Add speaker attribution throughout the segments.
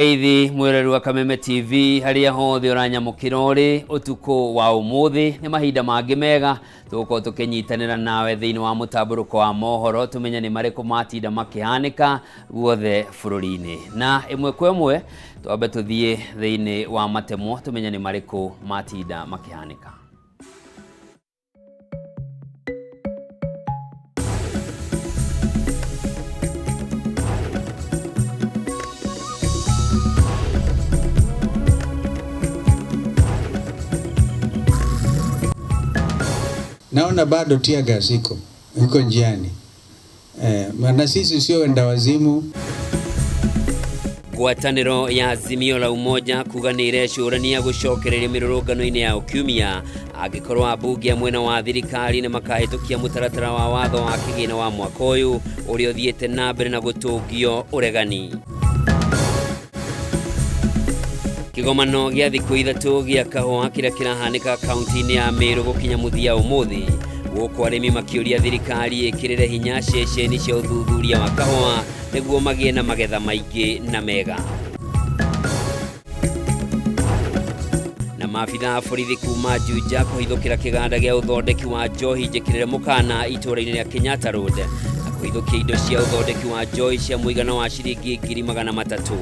Speaker 1: Eithi mwĩroreri wa Kameme TV harĩa hothe ũranyamũkĩra ũrĩ ũtukũ wa ũmũthĩ nĩ mahinda mangĩ mega tũgũkorwo tũkĩnyitanĩra nawe thĩinĩ wa mũtambũrũko wa mohoro tũmenye nĩ marĩkũ matinda makĩhanĩka guothe bũrũri-inĩ na ĩmwe kwa ĩmwe twambe tũthiĩ thĩinĩ wa matemwo tũmenye nĩ marĩkũ matinda makĩhanĩka.
Speaker 2: Naona bado tear gas iko njiani. Na sisi sio wenda wazimu.
Speaker 1: Ngwatanĩro ya Azimio la Umoja kuga nĩ irecũrania gũcokereria mĩrũrũngano-inĩ ya kiumia angĩkorwo ambunge a mwena wa thirikari nĩ makahĩtũkia mũtaratara wa watho wa kĩgĩna wa mwaka ũyũ ũrĩa ũthiĩte na mbere na gũtũngio ũregani. Kĩgomano gĩa thikũ ithatũ gĩa kahũa kĩrĩa kĩrahanĩka kaunti-inĩ ya Meru gũkinya mũthia ũmũthĩ gũkũ arĩmi makĩũria thirikari ĩkĩrĩre hinya ceceni cia ũthuthuria wa kahũa nĩguo magĩe na magetha maingĩ na mega. Na maabitha a borithi kuma Juja kũhithũkĩra kĩganda gĩa ũthondeki wa njohi njĩkĩrĩre mũkana itũũra-inĩ rĩa Kenyatta Road na kũhithũkia indo cia ũthondeki wa njohi cia mũigana wa ciringi 300,000.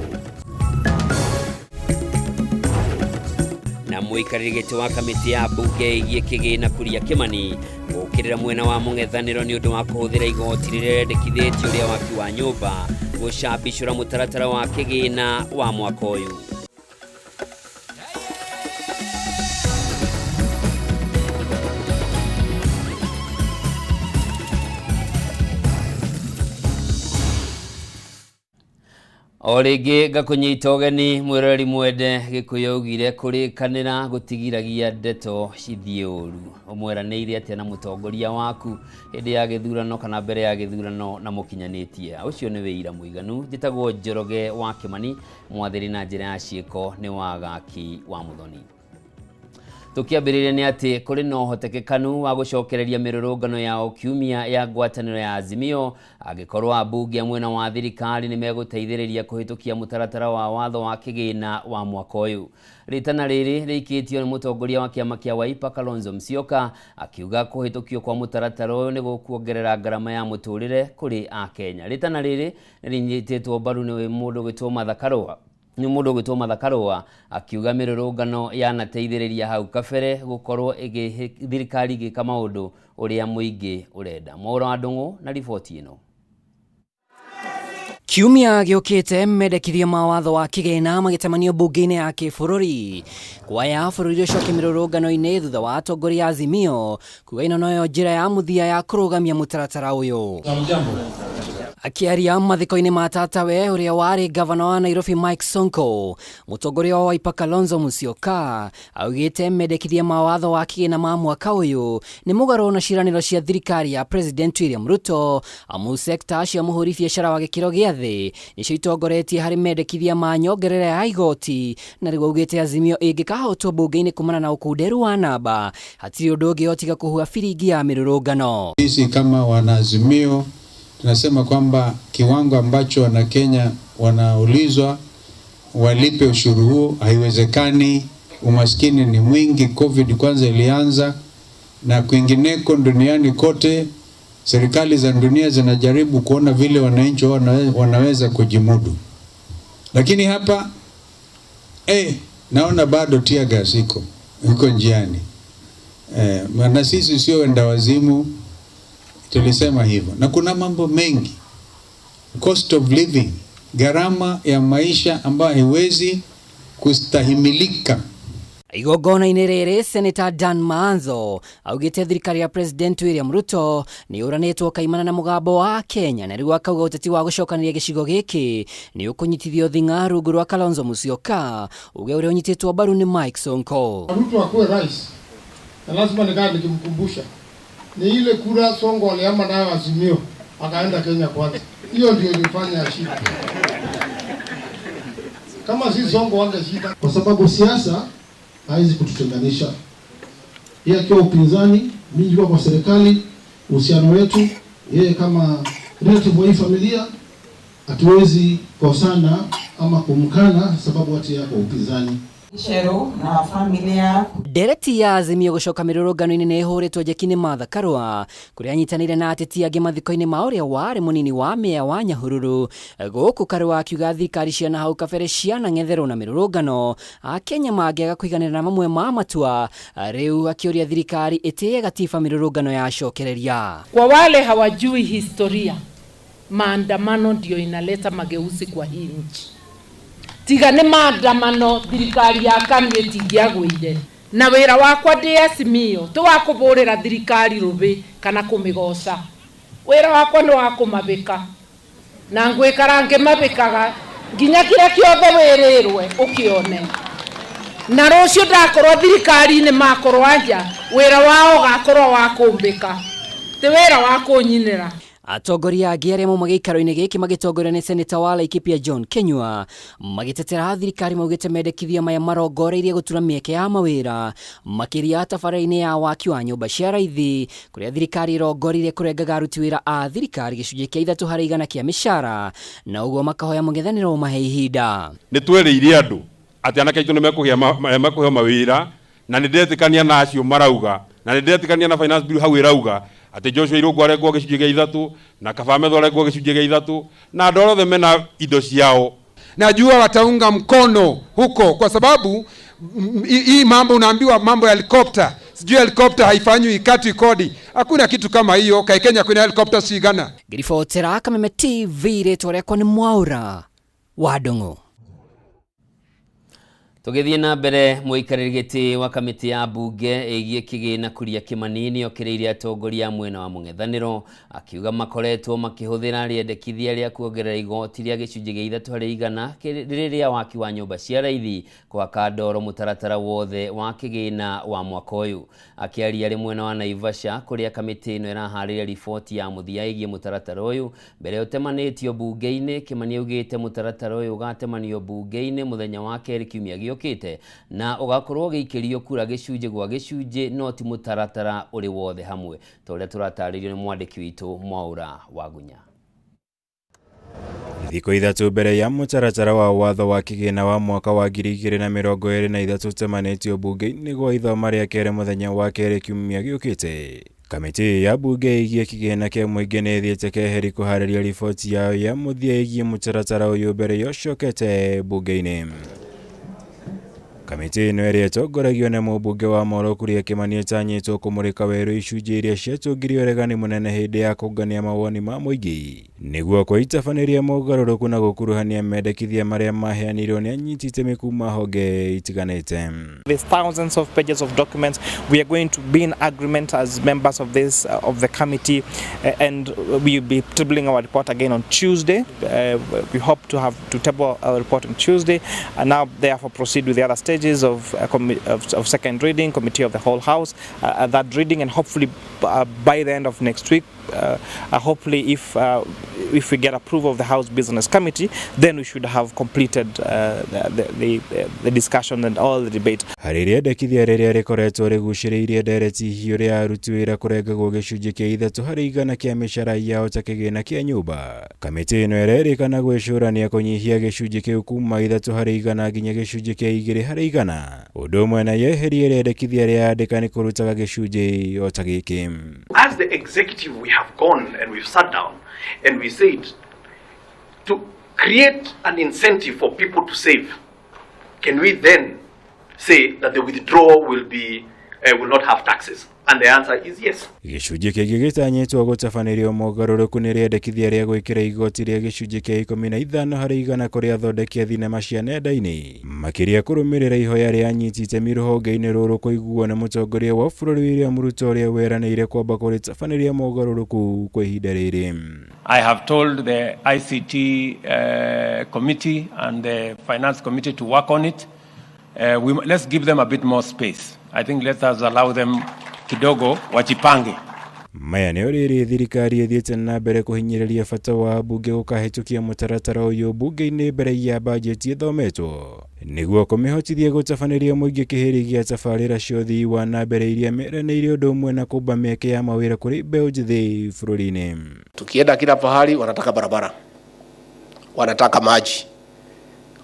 Speaker 1: Na mũikarĩri gĩtĩ wa kamĩtĩ ya mbunge ĩgiĩ kĩgĩna Kuria Kimani gũkĩrĩra mwena wa mũng'ethanĩro nĩ ũndũ wa kũhũthĩra igoti rĩrĩa rĩendekithĩtio rĩa waki wa nyũmba gũcambicũra mũtaratara wa kĩgĩna wa mwaka ũyũ. O rĩngĩ ngakũnyita ũgeni mwĩroreri mwende Gĩkũyũ augire kũrĩkanĩra gũtigiragia ndeto cithiĩ ũru. Ũmweranĩire atĩa na mũtongoria waku hĩndĩ ya gĩthurano kana mbere ya gĩthurano na mũkinyanĩtie? Ũcio nĩ wĩira mũiganu. Njĩtagwo Njoroge wa Kĩmani, mwathĩri na njĩra ya ciĩko nĩ Wagaki wa Mũthoni. Tũkĩambĩrĩria nĩ atĩ kũrĩ na ũhotekekanu wa gũcokereria mĩrũrũngano ya o kiumia ya ngwatanĩro ya Azimio angĩkorwo ambunge a mwena wa thirikari nĩ megũteithĩrĩria kũhĩtũkia mũtaratara wa watho wa kĩgĩna wa mwaka ũyũ. Rĩtana rĩrĩ rĩikĩtio nĩ mũtongoria wa kĩama kĩa Wiper Kalonzo Musyoka akiuga kũhĩtũkio kwa mũtaratara ũyũ nĩ gũkuongerera ngarama ya mũtũrĩre kũrĩ Akenya. Rĩtana rĩrĩ nĩ rĩnyitĩtwo mbaru nĩ mũndũ ũgwĩtwo Martha Karua nĩ mũndũ ũgwĩtwo Martha Karua akiuga mĩrũrũngano yanateithĩrĩria hau kabere gũkorwo thirikari ĩgĩka maũndũ ũrĩa mũingĩ ũrenda. Mwaũra wa Ndũng'ũ na riboti ĩno.
Speaker 3: Kiumia gĩũkĩte mendekithia ma watho wa kĩgĩna magĩtamanio mbunge-inĩ ya kĩbũrũri kwaya bũrũri ũcoke mĩrũrũngano-inĩ thutha wa atongoria Azimio kuga ĩno noyo njĩra ya mũthia ya kũrũgamia mũtaratara ũyũ. Akĩaria mathiko-inĩ ma tatawe ũrĩa warĩ gavana wa Nairobi Mike Sonko, mũtongoria wa Wiper Kalonzo Musyoka augĩte mendekithia ma watho wa kĩgĩna ma mwaka ũyũ nĩ mũgarũ na ciĩranĩro cia thirikari ya President William Ruto, amu sekta cia mũhũri biacara wa gĩkĩro gĩa thĩ nĩcio itongoretie harĩ mendekithia ma nyongerera ya igoti, na rĩu augĩte Azimio ĩngĩkahotwo mbunge-inĩ kumana na ũkunderu wa namba hatirĩ ũndũ ũngĩ o tiga kũhua biringi ya mĩrũrũngano.
Speaker 2: Sisi kama wanaazimio tunasema kwamba kiwango ambacho wana Kenya wanaulizwa walipe ushuru huo haiwezekani. Umaskini ni mwingi, COVID kwanza ilianza, na kwingineko duniani kote serikali za dunia zinajaribu kuona vile wananchi wanaweza kujimudu, lakini hapa naona bado tear gas iko njiani. Na sisi sio wenda wazimu, tulisema hivyo. Na kuna mambo mengi, cost of living, gharama ya maisha ambayo haiwezi kustahimilika.
Speaker 3: Igongona-inĩ rĩrĩ Senator Dan Maanzo augĩte thirikari ya President William Ruto nĩ ũranĩtwo kaimana na mũgambo wa Kenya na rĩu akauga ũteti wa gũcokanĩria gĩcigo gĩkĩ nĩ ũkũnyitithio thing'a rungu rwa Kalonzo Musyoka, uge ũrĩa ũnyitĩtwo mbaru nĩ Mike Sonko.
Speaker 4: Ruto akuwe rais na lazima nikae nikimkumbusha ni ile kura Sonko alihama nayo Azimio akaenda Kenya Kwanza, hiyo ndio ilifanya ashinde. Kama si Sonko angeshinda,
Speaker 5: kwa sababu siasa haizi kututenganisha. Yeye akiwa upinzani, mimi nikiwa kwa serikali, uhusiano wetu yeye kama relative wa hii familia hatuwezi kosana ama kumkana sababu ati yako upinzani.
Speaker 6: Gicheru na family yaku.
Speaker 3: Ndereti ya Azimio gũcoka mĩrũrũngano-inĩ nĩ ĩhũrĩtwo njeki nĩ Martha Karua kũrĩa anyitanĩire na ateti angĩ mathiko-inĩ ma ũrĩa warĩ mũnini wa meya wa Nyahururu. Gũkũ Karua akiuga thirikari cia nahau kabere cianang'etherwo na mĩrũrũngano Akenya mangĩaga kũiganĩra na mamwe ma matua. Rĩu akĩũria thirikari ĩtĩye gatiba mĩrũrũngano yacokereria.
Speaker 7: Kwa wale hawajui historia, maandamano ndio inaleta mageuzi kwa hii nchi. Tiga nĩ maandamano thirikari ya KANU ĩtingĩagũire. Na wĩra wakwa ndĩ Azimio ti wa kũbũrĩra thirikari rũbĩ kana kũmĩgoca. Wĩra wakwa nĩ wa kũmabĩka na ngwĩkara ngĩmabĩkaga nginya kĩrĩa kĩothe wĩrĩrwe ũkĩone. Na rũciũ ndakorwo thirikari-inĩ makorwo anja, wĩra wao ũgakorwo wa kũmbĩka, ti wĩra wa kũnyinĩra.
Speaker 3: Atongoria angĩ arĩa mauma gĩikaro-inĩ gĩkĩ magĩtongorio nĩ seneta wa Laikipia John Kinyua magĩtetera thirikari maugĩte mendekithia maya marongoreirie gũtura mĩeke ya mawĩra makĩria tabarĩra-inĩ ya waki wa nyũmba cia raithi kũrĩa thirikari ĩrongoreirie kũrengaga aruti wĩra a thirikari gĩcunjĩ kĩa 3% kĩa mĩcara na ũguo makahoya mũng'ethanĩro ũmahe ihinda.
Speaker 8: Nĩ twereire andũ atĩ anake aitũ nĩ mekũheo mawĩra na nĩ ndetĩkania na acio marauga na nĩ ndetĩkania na finance bill hau ĩrauga atĩ Joshua Irũngũ arengwo gĩcunjĩ gĩa 3 na Kaba Metho arengwo gĩcunjĩ gĩa 3 na andũ othe mena indo ciao.
Speaker 9: Najua wataunga mkono huko kwa sababu hii mambo unaambiwa mambo ya helicopter, sijui helicopter haifanywi ikati kodi, hakuna kitu kama hiyo. Kai Kenya kuna helicopter sigana.
Speaker 3: Ngiribotera Kameme TV, rĩtwa rĩakwa nĩ Mwaura wa Ndung'u.
Speaker 1: Tũgĩthiĩ na mbere, mũikarĩri gĩtĩ wa kamĩtĩ ya mbunge ĩgiĩ kĩgĩna Kuria Kĩmani nĩokĩrĩire atongoria a mwena wa mũng'ethanĩro akiuga makoretwo makĩhũthĩra rĩendekithia rĩa kuongerera igoti rĩa gĩcunjĩ gĩa 3% rĩrĩa waki wa nyũmba cia raithi kũhaka ndoro mũtaratara wothe wa kĩgĩna wa mwaka ũyũ. Akĩaria arĩ mwena wa Naivasha kũrĩa kamĩtĩ ĩno ĩraharĩria riboti ya mũthia ĩgiĩ mũtaratara ũyũ mbere ũtemanĩtio mbunge-inĩ, Kĩmani augĩte mũtaratara ũyũ ũgatemanio mbunge-inĩ mũthenya wa kerĩ kiumia gĩũkĩte na ũgakorwo ũgĩikĩrio kura gĩcunjĩ gwa gĩcunjĩ no ti mũtaratara ũrĩ wothe hamwe ta ũrĩa tũratarĩrio nĩ mwandĩki witũ Mwaura Wagunya.
Speaker 10: Thikũ 3 mbere ya mũtaratara wa watho wa kĩgĩna wa mwaka wa 2023 ũtemanĩtio mbunge-inĩ gwa ithoma rĩa kerĩ mũthenya wa kerĩ kiumia gĩũkĩte. Kamĩtĩ ya mbunge ĩgiĩ kĩgĩna kĩa mũingĩ nĩ ĩthiĩte keheri kũharĩria riboti yayo ya mũthia ĩgiĩ mũtaratara ũyũ mbere ya ũcokete mbunge-inĩ. Kamĩtĩ ĩno ĩrĩa ĩtongoragio nĩ mũmbunge wa Moro Kuria Kĩmani ĩtanyĩtwo kũmũrĩka werũ icunjĩ iria ciatũngirie ũregani mũnene hĩndĩ ya kũngania mawoni ma mũingĩ nĩguo kũitabanĩria mogarũrũku na gũkuruhania mendekithia marĩa maheanirwo nĩ anyiti itemi kuma honge itiganĩte.
Speaker 11: There's thousands of pages of documents. We are going to be in agreement as members of this of the committee, and we will be tabling our report again on Tuesday. We hope to have to table our report on Tuesday, and now therefore proceed with the other stages of second reading, committee of the whole house, that reading, and hopefully by the end of next week, hopefully if we get approval of the House Business Committee, then we should have completed the discussion and all the debate.
Speaker 10: Harĩ rĩendekithia rĩrĩa rĩkoretwo rĩgucĩrĩirie ndereti hiũ rĩa aruti wĩra kũrengagwo gĩcunjĩ kĩa 3% kĩa mĩcara yao ta kĩgĩna kĩa nyũmba. Kamĩtĩ ĩno ĩrerĩkana gwĩcũrania kũnyihia gĩcunjĩ kĩu kuma 3% nginya gĩcunjĩ kĩa 2%. Ũndũ ũmwe na yeherie rĩendekithia rĩa andĩkani kũrutaga gĩcunjĩ o ta gĩkĩ.
Speaker 12: As the executive, we have gone and we've sat down and we said to create an incentive for people to save, can we then say that the withdrawal will be will not have taxes? And the answer is yes.
Speaker 10: Gĩcunjĩ kĩngĩ gĩtanyĩtwo gũtabanĩrio mogarũrũku nĩ rĩendekithia rĩa gwĩkĩra igoti rĩa gĩcunjĩ kĩa 15% kũrĩ athondeki a thinema cia nenda-inĩ, makĩria kũrũmĩrĩra ihoya rĩa anyiti itemi rũhonge-inĩ rũrũ kũiguo nĩ mũtongoria wa bũrũri William Ruto ũrĩa weranĩire kwamba kũrĩtabanĩria mogarũrũku kwa ihinda rĩrĩ.
Speaker 13: I have told the ICT committee and the finance committee to work on it. Let's give them a bit more space. I think let us allow them kidogo wajipange.
Speaker 10: Maya nĩ rĩrĩ thirikari ĩthiĩte na mbere kũhinyĩrĩria bata wa mbunge gũkahĩtũkia mũtaratara ũyũ mbunge-inĩ mbere ya bajeti ĩthometwo nĩguo kũmĩhotithia gũtabanĩria mũingĩ kĩhĩri gĩa tabarĩra cia ũthii wa na mbere iria meranĩire ũndũ ũmwe na kũmba mĩeke ya mawĩra kũrĩ mbeũ njĩthĩ bũrũri-inĩ.
Speaker 14: Tukienda kila pahali wanataka barabara, wanataka maji.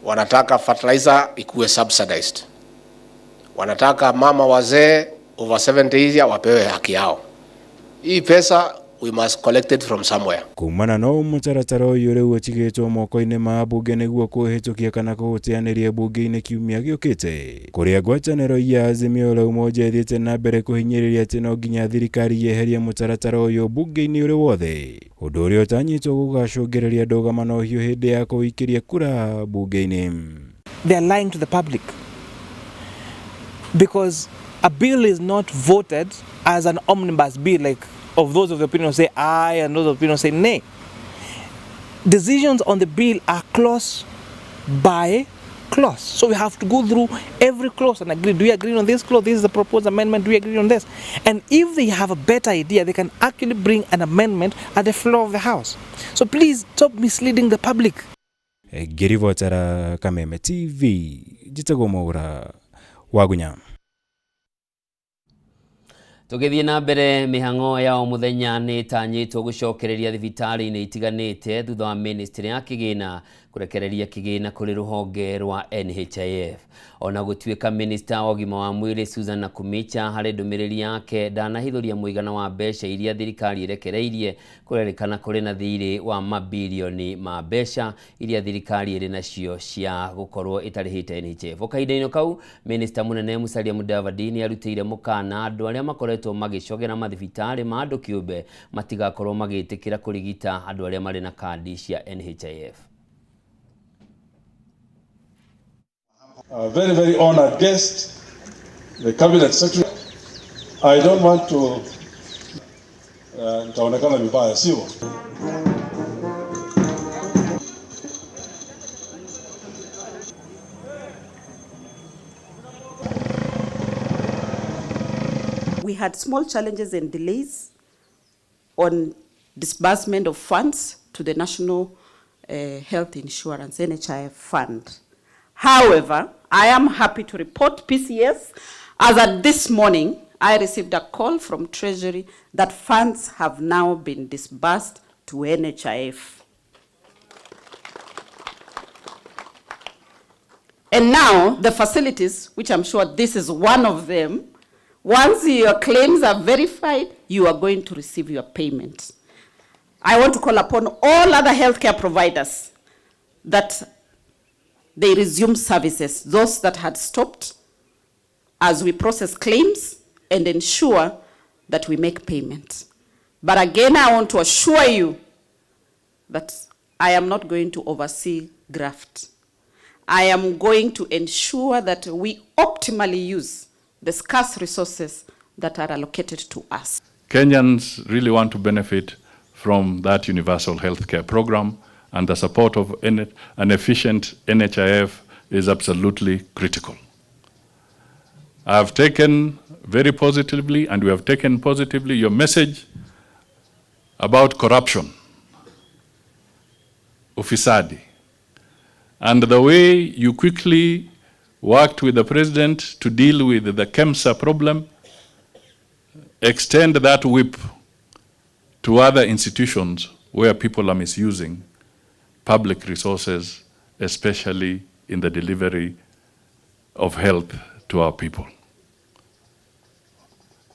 Speaker 14: Wanataka fertilizer ikuwe subsidized. Wanataka mama wazee over 70 years wapewe haki yao. Hii pesa we must collect it from somewhere.
Speaker 10: Kumana no mũtaratara ũyũ rĩu ũtigĩtwo moko-inĩ ma mbunge nĩguo kũhĩtũkia kana kũũteanĩria mbunge-inĩ kiumia gĩũkĩte, kũrĩa ngwatanĩro ya Azimio la Umoja ĩthiĩte na mbere kũhinyĩrĩria atĩ no nginya thirikari yeherie mũtaratara ũyũ mbunge-inĩ ũrĩ wothe, ũndũ ũrĩa ũtanyĩtwo gũgacũngĩrĩria ndũgamano hiũ hĩndĩ ya kũikĩria kura mbunge-inĩ.
Speaker 11: They are lying to the public because a bill is not voted as an omnibus bill, like of those of the opinion say aye and those of the opinion say nay. Decisions on the bill are clause by clause. So we have to go through every clause and agree. Do we agree on this clause? This is the proposed amendment. Do we agree on this? And if they have a better idea, they can actually bring an amendment at the floor of the House. So please stop misleading the public.
Speaker 10: Ngĩribotera Kameme TV, njĩtagwo Mwaura Wagunya.
Speaker 1: Tũgĩthiĩ na mbere, mĩhang'o ya o mũthenya nĩ ĩtanyĩtwo gũcokereria thibitarĩ-inĩ itiganĩte thutha wa ministry ya kĩgĩna kũrekereria kĩgĩna kũrĩ rũhonge rwa NHIF. Ona gũtuĩka minista wa ũgima wa mwĩrĩ Susan Nakhumicha harĩ ndũmĩrĩri yake ndanahithũria mũigana wa mbeca iria thirikari ĩrekereirie, kũrerĩkana kũrĩ na thirĩ wa mabirioni ma mbeca iria thirikari ĩrĩ nacio cia gũkorwo ĩtarĩhĩte NHIF. O kahinda-inĩ kau, minista mũnene Musalia Mudavadi nĩ arutĩire mũkana andũ arĩa makoretwo magĩcogera mathibitarĩ ma andũ kĩũmbe matigakorwo magĩtĩkĩra kũrigita andũ arĩa marĩ na kandi cia NHIF.
Speaker 15: A very, very honored guest, the Cabinet Secretary. I don't want to nitaonekana vibaya, sio?
Speaker 16: We had small challenges and delays on disbursement of funds to the National Health Insurance, NHIF Fund. However, I am happy to report PCS, as at this morning, I received a call from Treasury that funds have now been disbursed to NHIF. And now, the facilities, which I'm sure this is one of them, once your claims are verified, you are going to receive your payment. I want to call upon all other healthcare providers that they resume services, those that had stopped, as we process claims and ensure that we make payment. But again, I want to assure you that I am not going to oversee graft. I am going to ensure that we optimally use the scarce resources that are allocated to us.
Speaker 17: Kenyans really want to benefit from that universal healthcare program, and the support of an efficient NHIF is absolutely critical. I have taken very positively, and we have taken positively, your message about corruption, ufisadi, and the way you quickly worked with the president to deal with the KEMSA problem. Extend that whip to other institutions where people are misusing public resources, especially in the delivery of health to our people.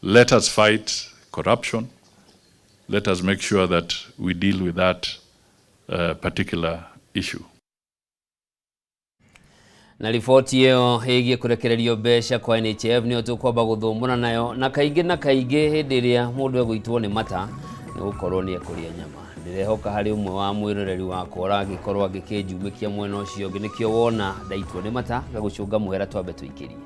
Speaker 17: Let us fight corruption. Let us make sure that we deal with that particular issue.
Speaker 1: Na riboti ĩyo ĩgiĩ kũrekererio mbeca kwa NHIF nĩyo tũkwamba gũthũmũra nayo, na kaingĩ na kaingĩ hĩndĩ ĩrĩa mũndũ egũitwo nĩ mata nĩ gũkorwo nĩ ekũrĩa nyama. Ndĩrehoka harĩ ũmwe wa mwĩroreri wakwa ũragĩkorwo agĩkĩnjumĩkia mwena ũcio ũngĩ, nĩkĩo wona ndaitwo nĩ mata ngagũcũnga mũhera twambe tũikĩrie.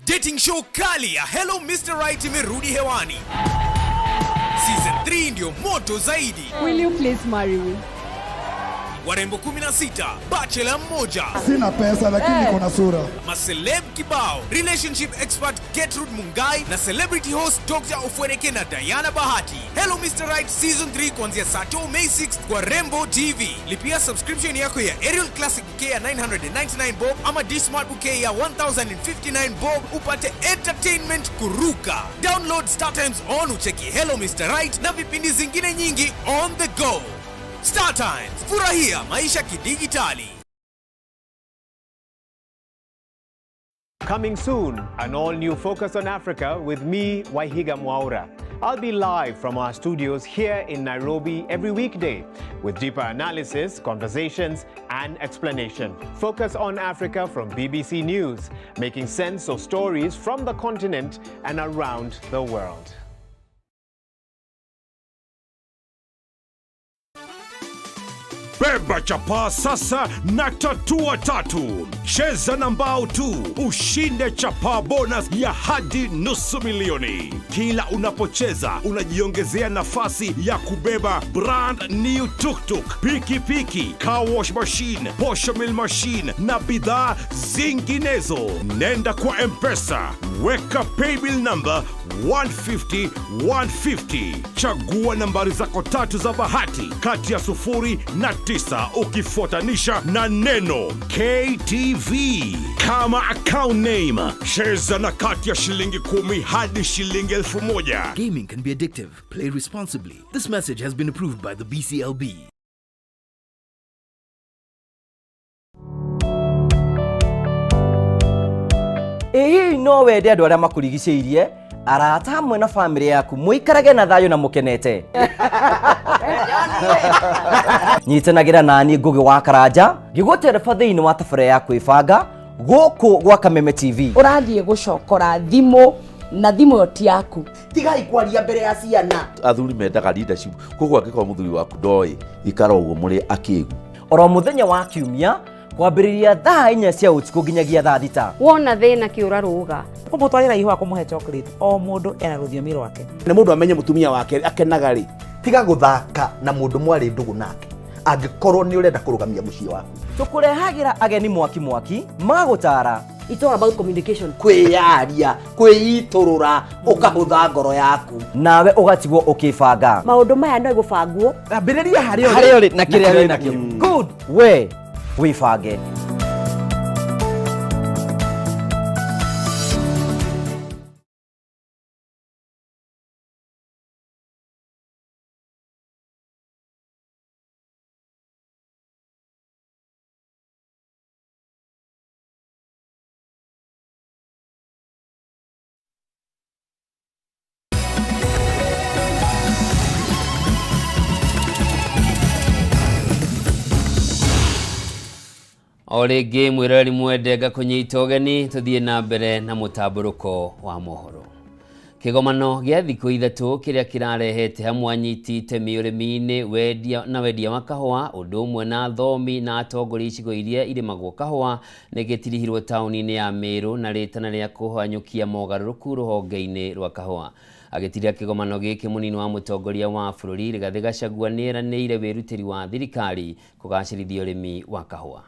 Speaker 18: Dating show kali ya Hello Mr. Right imerudi hewani. Season 3 ndio moto zaidi.
Speaker 19: Will you please marry me?
Speaker 18: Warembo 16, bachelor mmoja.
Speaker 19: Sina pesa lakini niko na sura.
Speaker 18: Maceleb kibao, relationship expert Gertrude Mungai na celebrity host Dr. Ofweneke na Diana Bahati. Hello Mr. Right Season 3 kuanzia Sato May 6 kwa Rembo TV. Lipia subscription yako ya Aerial Classic Bouquet ya 999 bob ama D-Smart Bouquet ya 1059 bob upate entertainment kuruka. Download Star Times on ucheki Hello Mr. Right na vipindi zingine nyingi on the go. Star Times, furahia maisha kidijitali.
Speaker 20: Coming soon, an all new Focus on Africa with me, Waihiga Mwaura. I'll be live from our studios here in Nairobi every weekday with deeper analysis, conversations, and explanation. Focus on Africa from BBC News, making sense of stories from the continent and around the world.
Speaker 21: Beba chapaa sasa na tatua tatu. Cheza na mbao tu ushinde chapaa bonus ya hadi 500,000. Kila unapocheza unajiongezea nafasi ya kubeba brand new tuktuk, pikipiki, car wash machine, posho mill machine na bidhaa zinginezo. Nenda kwa M-Pesa, weka paybill number 150 150, chagua nambari zako tatu za bahati kati ya 0 na 9 ukifuatanisha na neno KTV kama account name. Cheza na kati ya shilingi 10 hadi shilingi 1,000.
Speaker 22: Gaming can be addictive. Play responsibly. This message has been approved by the BCLB.
Speaker 23: Ĩ no wende andũ arĩa makũrigicĩirie, arata hamwe na bamĩrĩ yaku mũikarage na thayũ na mũkenete. Nyitanagĩra nani Ngũgĩ wa Karanja ngĩgũtereba thĩinĩ wa tabarĩra ya kwĩbanga gũkũ gwa Kameme TV.
Speaker 24: Ũrathiĩ gũcokora thimũ na thimũ ĩyo ti yaku.
Speaker 25: Tigai kwaria mbere ya ciana.
Speaker 26: Athuri mendaga leadership, koguo angĩkorwo mũthuri waku ndoĩ ikara ũguo mũrĩ akĩgu.
Speaker 23: Oro mũthenya wa kiumia kwambĩrĩria thaa 4 cia ũtukũ nginyagia thaa 6.
Speaker 27: Wona thĩna kĩũra rũga.
Speaker 6: Kũmũtwarĩra ihũa, kũmũhe chocolate, o mũndũ ena rũthiomi rwake.
Speaker 25: Nĩ mũndũ amenye mũtumia wake akenaga rĩ, tiga gũthaka na mũndũ mwarĩ ndũgũ nake angĩkorwo nĩ ũrenda kũrũgamia mũciĩ waku.
Speaker 23: Tũkũrehagĩra ageni mwaki mwaki magũtara.
Speaker 27: It's all about communication.
Speaker 25: Kwĩyaria, kwĩitũrũra, ũkahũtha ngoro yaku.
Speaker 23: Nawe ũgatigwo ũkĩbanga.
Speaker 27: Maũndũ maya no gũbangwo.
Speaker 25: Ambĩrĩria harĩa
Speaker 23: Harĩa ũrĩ na kĩrĩa wĩ nakĩo. Good. We wĩbange.
Speaker 1: O rĩngĩ mwĩroreri mwende ngakũnyita ũgeni tũthiĩ na mbere na mũtambũrũko wa mohoro. Kĩgomano gĩa thikũ 3 kĩrĩa kĩrarehete hamwe anyiti itemi ũrĩmi-inĩ, wendia na wendia wa kahũa, ũndũ ũmwe na athomi na atongoria icigo iria irĩmagwo kahũa nĩ gĩtirihirwo taũni-inĩ ya Meru na rĩtana rĩa kũhanyũkia mogarũrũku rũhonge-inĩ rwa kahũa. Agĩtiria kĩgomano gĩkĩ mũnini wa mũtongoria wa bũrũri Rigathĩ Gachagua nĩeranĩire wĩrutĩri wa thirikari kũgacĩrithia ũrĩmi wa kahũa.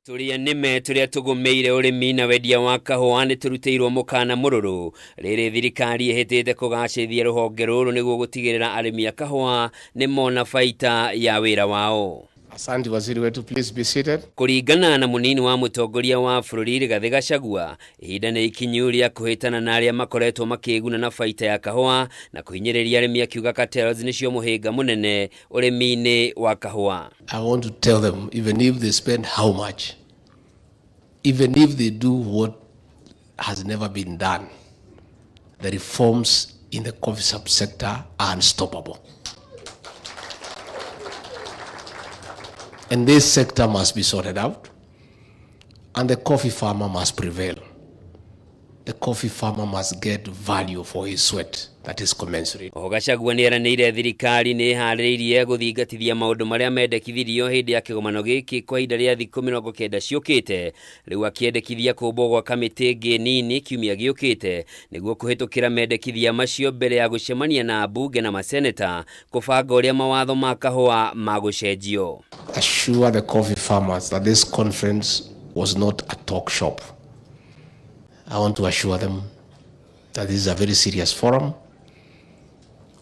Speaker 1: Tũrĩa nĩme tũrĩa tũgũmĩire ũrĩmi na wendia wa kahũa nĩ tũrutĩirwo mũkana mũrũrũ rĩrĩ thirikari ĩhĩtĩte kũgacĩrithia rũhonge rũrũ nĩguo gũtigĩrĩra arĩmi a kahũa nĩ mona baita ya wĩra wao.
Speaker 14: Asante waziri wetu, please be seated.
Speaker 1: Kũringana na mũnini wa mũtongoria wa bũrũri Rigathĩ Gachagua, ihinda nĩ ikinyu rĩa kũhĩtana na arĩa makoretwo makĩĩguna na baita ya kahũa na kũhinyĩrĩria arĩmi, akiuga cartels nĩcio mũhĩnga mũnene ũrĩmi-inĩ wa kahũa.
Speaker 14: I want to tell them, even if they spend how much, even if they do what has never been done, the reforms in the coffee subsector are unstoppable. And this sector must be sorted out, and the coffee farmer must prevail. The coffee farmer must get value for his sweat that is commensurate.
Speaker 1: Oho Gachagua nĩeranĩire thirikari nĩ ĩharĩrĩirie gũthingatithia maũndũ marĩa mendekithirio hĩndĩ ya kĩgomano gĩkĩ kwa ihinda rĩa thikũ 90 ciũkĩte, rĩu akĩendekithia kũmbwo gwa kamĩtĩ ĩngĩ nini kiumia gĩũkĩte nĩguo kũhĩtũkĩra mendekithia macio mbere ya gũcemania na ambunge na maseneta kũbanga ũrĩa mawatho ma kahũa magũcenjio.
Speaker 14: Assure the coffee farmers that this conference was not a talk shop. I want to assure them that this is a very serious forum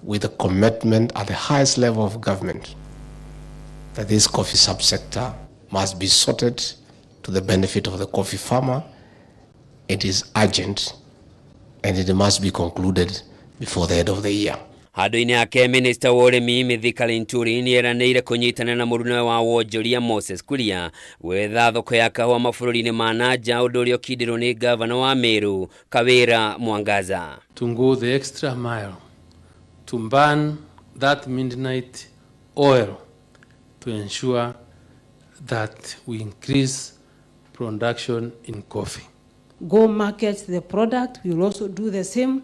Speaker 14: with a commitment at the highest level of government that this coffee subsector must be sorted to the benefit of the coffee farmer. It is urgent and it must be concluded before the end of the year.
Speaker 1: Handũ-inĩ hake minista wa ũrĩmi Mithika Linturi nĩeranĩire kũnyitana na mũrunawe wa wonjoria Moses Kuria gwetha thoko ya kahũa mabũrũri-inĩ ma na nja, ũndũ ũrĩa ũkindĩrwo nĩ ngavana wa Meru Kawira Mwangaza.
Speaker 2: To go the extra mile to burn that midnight oil to ensure that we increase production in coffee.
Speaker 3: Go market the product, we will also do the same.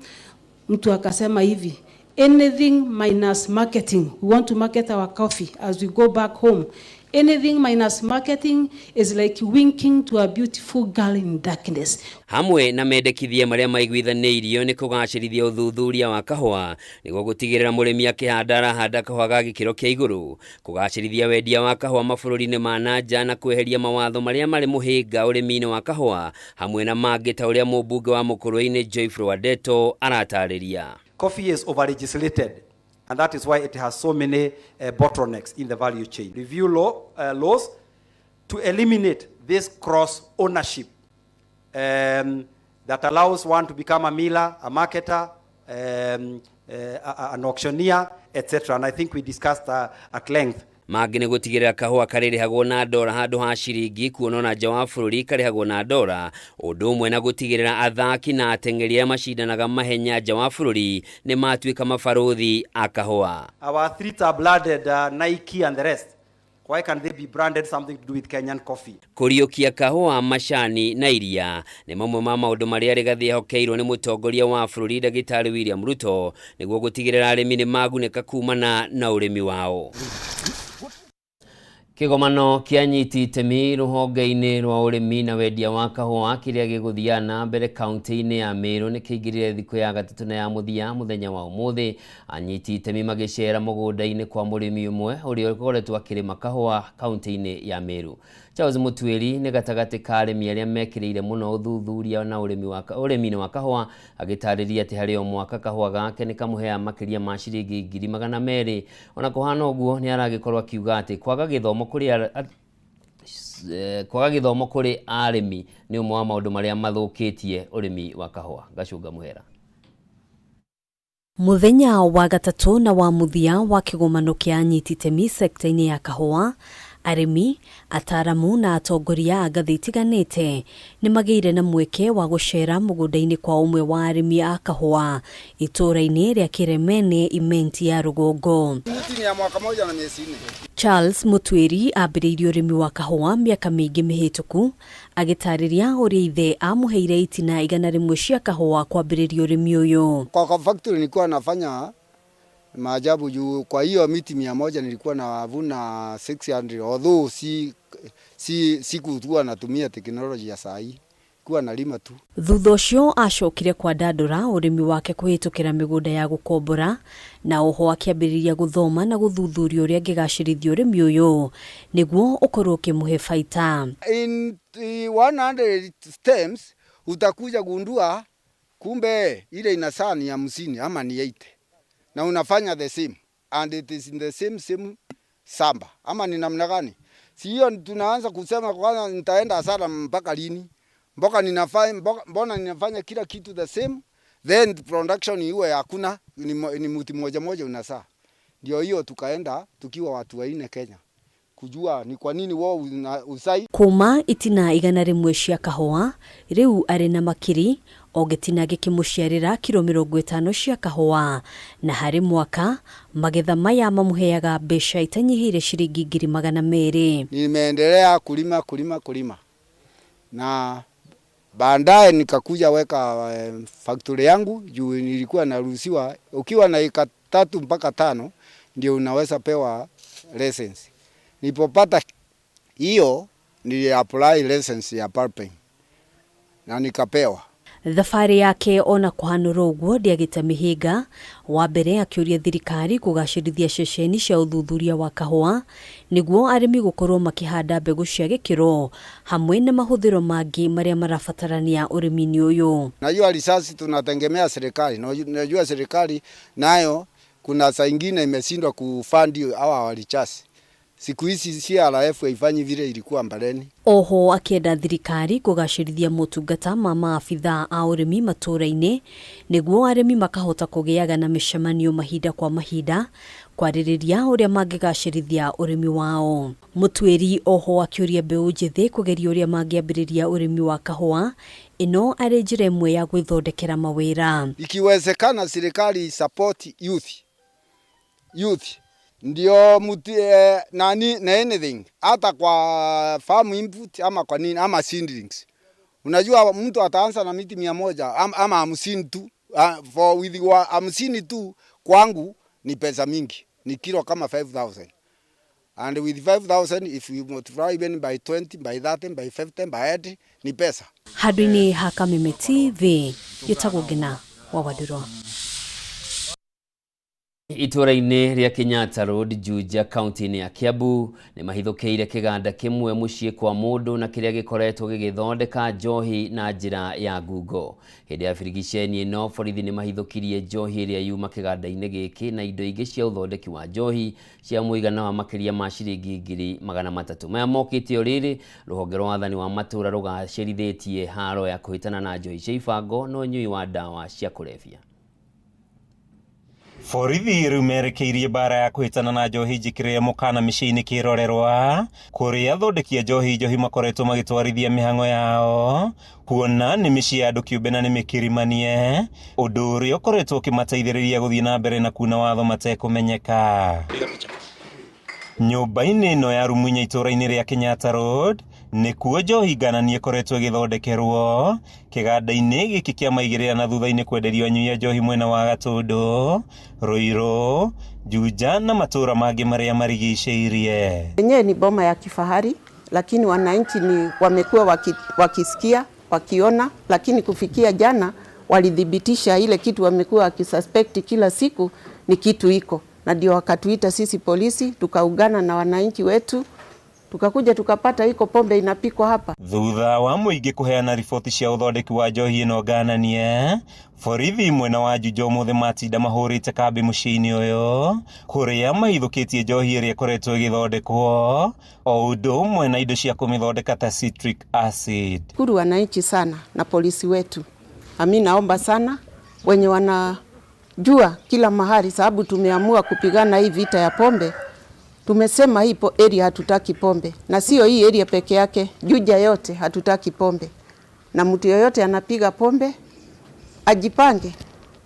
Speaker 3: Mtu akasema hivi, anything minus marketing, we want to market our coffee as we go back home. Anything minus marketing is like winking to a beautiful girl in darkness.
Speaker 1: Hamwe na mendekithia marĩa maiguithanĩirio nĩ kũgacĩrithia ũthuthuria wa kahũa nĩguo gũtigĩrĩra mũrĩmi akĩhanda arahanda kahũa ga gĩkĩro kĩa igũrũ, kũgacĩrithia wendia wa kahũa mabũrũri-inĩ ma na nja na kweheria mawatho marĩa marĩ mũhĩnga ũrĩmi-inĩ wa kahũa, hamwe na mangĩ ta ũrĩa mũmbunge wa Mũkũrwe-inĩ Joyful Wandeto aratarĩria.
Speaker 4: Coffee is over-legislated, and that is why it has so many bottlenecks in the value chain. Review laws to eliminate this cross-ownership that allows one to become a miller, a marketer, an auctioneer, etc. And I think we discussed at length.
Speaker 1: Mangĩ nĩ gũtigĩrĩra kahũa karĩrĩhagwo na ndora handũ ha ciringi, kuona ona nja wa bũrũri karĩhagwo na ndora, ũndũ ũmwe na gũtigĩrĩra athaki na ateng'eri arĩa macindanaga mahenya nja wa bũrũri nĩ matuĩka mabarũthi a kahũa.
Speaker 4: Our athletes are blooded, Nike and the rest. Why can't they be branded something to do with Kenyan coffee?
Speaker 1: Kũriũkia kahũa, macani na iria nĩ mamwe ma maũndũ marĩa Rigathĩ ehokeirwo nĩ mũtongoria wa bũrũri Ndagĩtarĩ William Ruto nĩguo gũtigĩrĩra arĩmi nĩ magunĩka kumana na ũrĩmi wao. Kĩgomano kĩa anyiti itemi rũhonge-inĩ rwa ũrĩmi na wendia wa kahũa kĩrĩa gĩgũthiaga na mbere kaunti-inĩ ya Meru nĩ kĩingĩrire thikũ ya gatatũ na ya mũthia mũthenya wa ũmũthĩ. Anyiti itemi magĩcera mũgũnda-inĩ kwa mũrĩmi ũmwe ũrĩa ũkoretwo akĩrĩma kahũa kaunti-inĩ ya Meru. Charles Mũtuĩri nĩ gatagatĩ ka arĩmi arĩa mekĩrĩire mũno ũthuthuria na ũrĩmi-inĩ wa kahũa, agĩtarĩria atĩ harĩ o mwaka kahũa gake nĩ kamũheaga makĩria ma ciringi 200,000. Ona kũhana ũguo nĩ aragĩkorwo akiuga atĩ kwaga gĩthomo kũrĩ arĩmi nĩ ũmwe wa maũndũ marĩa mathũkĩtie ũrĩmi wa kahũa. Gacunga mũhera.
Speaker 5: Mũthenya wa gatatũ na wa mũthia wa kĩgomano kĩa anyiti itemi sekta-inĩ ya kahũa, arĩmi, ataramu na atongoria a ngathĩ itiganĩte nĩ magĩire na mweke wa gũcera mũgũnda-inĩ kwa ũmwe wa arĩmi a kahũa itũũra-inĩ rĩa Kĩremene, Imenti ya Rũgongo. Charles Mũtuĩri ambĩrĩirie ũrĩmi wa kahũa mĩaka mĩingĩ mĩhĩtũku, agĩtarĩria ũrĩa ithe amũheire itina 100 cia kahũa kwambĩrĩria ũrĩmi ũyũ.
Speaker 7: Kwa factory nilikuwa nafanya maajabu juu kwa hiyo miti 100 nilikuwa navuna 600, although sikuwa natumia teknolojia ya saa hii, kuwa nalima tu.
Speaker 5: Thutha ũcio acokire kwandandũra ũrĩmi wake kũhĩtũkĩra mĩgũnda ya gũkombora, na oho akĩambĩrĩria gũthoma na gũthuthuria ũrĩa angĩgacĩrithia ũrĩmi ũyũ nĩguo ũkorwo ũkĩmũhe baita.
Speaker 7: In 100 stems utakuja gundua kumbe ile inasaa ni 50 ama ni 80, na unafanya the same and it is in the same samba ama ni namna gani? Si hiyo tunaanza kusema kwanza nitaenda hasara mpaka lini? Mboka ninafanya, mbona ninafanya kila kitu the same, then production iwe hakuna, ni mti mmoja mmoja unasaa. Ndio hiyo tukaenda tukiwa watu wanne Kenya kujua ni kwa nini wao usai.
Speaker 5: Kuma itina 100 cia kahũa rĩu arĩ na makiri o gĩtina gĩkĩmũciarĩra kiro 50 cia kahũa, na harĩ mwaka magetha maya mamũheaga mbeca itanyihĩire ciringi 200,000.
Speaker 7: Nimeendelea kulima kulima kulima na Baadaye nikakuja weka factory yangu juu nilikuwa naruhusiwa, ukiwa na eka 3 mpaka 5 ndio unaweza pewa license. Nilipopata hiyo nili apply license ya pulping na nikapewa.
Speaker 5: Thabarĩ yake ona kũhanũra ũguo ndĩagĩte mĩhĩnga. Wa mbere akĩũria thirikari kũgacĩrithia ceceni cia ũthuthuria wa kahũa nĩguo arĩmi gũkorwo makĩhanda mbegũ cia gĩkĩro hamwe na mahũthĩro mangĩ marĩa marabatarania ũrĩmi-inĩ ũyũ.
Speaker 7: Najua risasi tunategemea serikali. Najua serikali nayo kuna saa ingine imeshindwa kufund hawa researchers. Siku hizi CRF haifanyi vile ilikuwa mbeleni.
Speaker 5: Oho akĩenda thirikari kũgacĩrithia motungata ma maabithaa a ũrĩmi matũũra-inĩ nĩguo arĩmi makahota kũgĩaga na mĩcemanio mahinda kwa mahinda kwarĩrĩria ũrĩa mangĩgacĩrithia ũrĩmi wao. Mũtuĩri oho akĩũria mbeũ njĩthĩ kũgeria ũrĩa mangĩambĩrĩria ũrĩmi wa kahũa ĩno arĩ njĩra ĩmwe ya gwĩthondekera mawĩra.
Speaker 7: Ikiwezekana serikali support youth ndio muti, nani na anything hata kwa farm input ama kwa nini ama seedlings. Unajua mtu ataanza na miti 100 ama 50 tu, for with wa 50 tu kwangu ni pesa mingi, ni kilo kama 5000, and with 5000 if you multiply even by 20, by 30, by 50, by 80, ni pesa.
Speaker 5: Handũ-inĩ ha Kameme TV gĩtagwo Ngina wa Wandirwa.
Speaker 1: Itũũra-inĩ rĩa Kenyatta Road, Juja, kaunti-inĩ ya Kiambu nĩ mahithũkĩire kĩganda kĩmwe mũciĩ kwa mũndũ na kĩrĩa gĩkoretwo gĩgĩthondeka njohi na njĩra ya ngungo. Hĩndĩ ya birigiceni ĩno borithi nĩ mahithũkirie njohi ĩrĩa yuma kĩganda-inĩ gĩkĩ na indo ingĩ cia ũthondeki wa njohi cia mũigana wa makĩria ma ciringi 300,000. Maya mokĩte o rĩrĩ rũhonge rwa wathani wa matũũra rũgacĩrithĩtie haro ya kũhĩtana na njohi cia ibango na ũnyui wa ndawa cia kũrebia.
Speaker 8: Borithi rĩu merekeirie mbara ya kũhĩtana na njohi njĩkĩrĩre mũkana mĩciĩ-inĩ kĩrorerwa kũrĩa athondeki a njohi njohi makoretwo magĩtwarithia mĩhang'o yao kuona nĩ mĩciĩ ya andũ kĩũmbe na nĩ mĩkirimanie, ũndũ ũrĩa ũkoretwo ũkĩmateithĩrĩria gũthiĩ na mbere na kuna watho matekũmenyeka. Nyũmba-inĩ ĩno ya rumu 4 itũũra-inĩ rĩa Kenyatta Road nĩkuo njohi ngananie ĩkoretwo ĩgĩthondekerwo kĩganda-inĩ gĩkĩ kĩa maigĩrĩra na thutha-inĩ kwenderio anyui a njohi mwena wa Gatũndũ, Ruiru, Juja na matũũra mangĩ marĩa marigicĩirie.
Speaker 16: Yenyewe ni boma ya kifahari, lakini wananchi ni wamekuwa wakisikia wakiona, lakini kufikia jana walithibitisha ile kitu wamekuwa wakisuspect kila siku ni kitu iko, na ndio wakatuita sisi polisi, tukaungana na wananchi wetu tukakuja tukapata iko pombe inapikwa hapa.
Speaker 8: Thutha wa mũingĩ kũheana riboti cia ũthondeki wa njohi ĩno ngananie, borithi mwena wa Juja ũmũthĩ matinda mahũrĩte kambĩ mũciĩ-inĩ ũyũ kũrĩa mahithũkĩtie njohi ĩrĩa ĩkoretwo ĩgĩthondekwo o ũndũ ũmwe na indo cia kũmĩthondeka ta citric acid.
Speaker 16: Shukuru wananchi sana na polisi wetu. Ami naomba sana wenye wanajua kila mahali, sababu tumeamua kupigana hii vita ya pombe. Tumesema hii area hatutaki pombe, na sio hii area peke yake, Juja yote hatutaki pombe, na mtu yoyote anapiga pombe ajipange,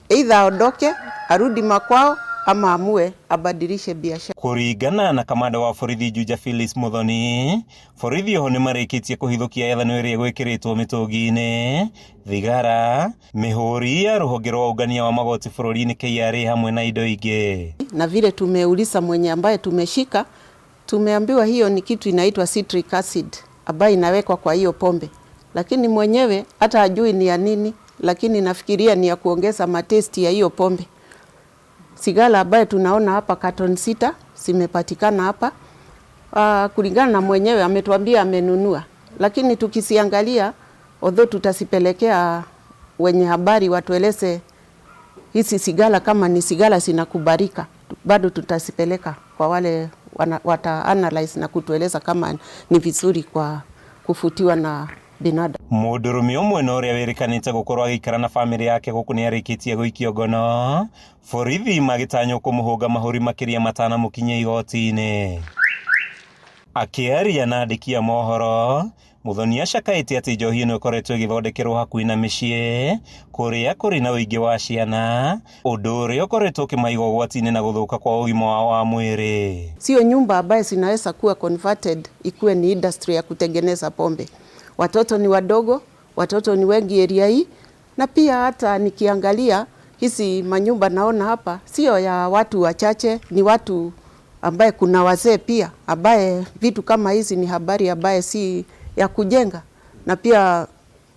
Speaker 16: either aondoke arudi makwao ama amue abadilishe biashara.
Speaker 8: Kũringana na kamanda wa borithi Juja Phyllis Muthoni, borithi oho nĩmarĩkĩtie kũhithũkia ethanũ ĩrĩa ĩgwĩkĩrĩtwo mĩtũngi-inĩ, thigara, mĩhũri ya rũhonge rwa ũngania wa magoti bũrũri-inĩ KRA hamwe na indo ingĩ.
Speaker 16: Na vile tumeuliza mwenye ambaye tumeshika, tumeambiwa hiyo ni kitu inaitwa citric acid ambayo inawekwa kwa hiyo pombe, lakini mwenyewe hata hajui ni ya nini, lakini nafikiria ni ya kuongeza mataste ya hiyo pombe. Sigara ambayo tunaona hapa carton 6 zimepatikana hapa. Kulingana na mwenyewe ametuambia amenunua, lakini tukisiangalia, although tutasipelekea wenye habari watueleze hizi sigara kama ni sigara zinakubalika, bado tutasipeleka kwa wale wata analyze na kutueleza kama ni vizuri kwa kufutiwa na binadamu.
Speaker 8: Mũndũrũme ũmwe na ũrĩa wĩrĩkanĩte gũkorwo agĩikara na bamĩrĩ yake gũkũ nĩarĩkĩtie gũikio ngono, borithi magĩtanywo kũmũhũnga mahũri makĩria matanamũkinyia igoti-inĩ. Akĩaria na andĩki a mohoro, Muthoni acakaĩte atĩ njohi ĩno ĩkoretwo ĩgĩthondekerwo hakuhĩ na mĩciĩ kũrĩa kũrĩ na ũingĩ wa ciana, ũndũ ũrĩa ũkoretwo ũkĩmaiga ũgwati-inĩ na gũthũka kwa ũgima wao wa mwĩrĩ.
Speaker 16: Sio nyumba ambaye zinaweza kuwa converted ikuwe ni industry ya kutengeneza pombe. Watoto ni wadogo,
Speaker 9: Watoto ni wengi area hii, na pia hata nikiangalia hizi manyumba naona hapa sio ya watu wachache, ni watu ambaye kuna wazee pia, ambaye vitu kama hizi ni habari ambaye si ya kujenga, na pia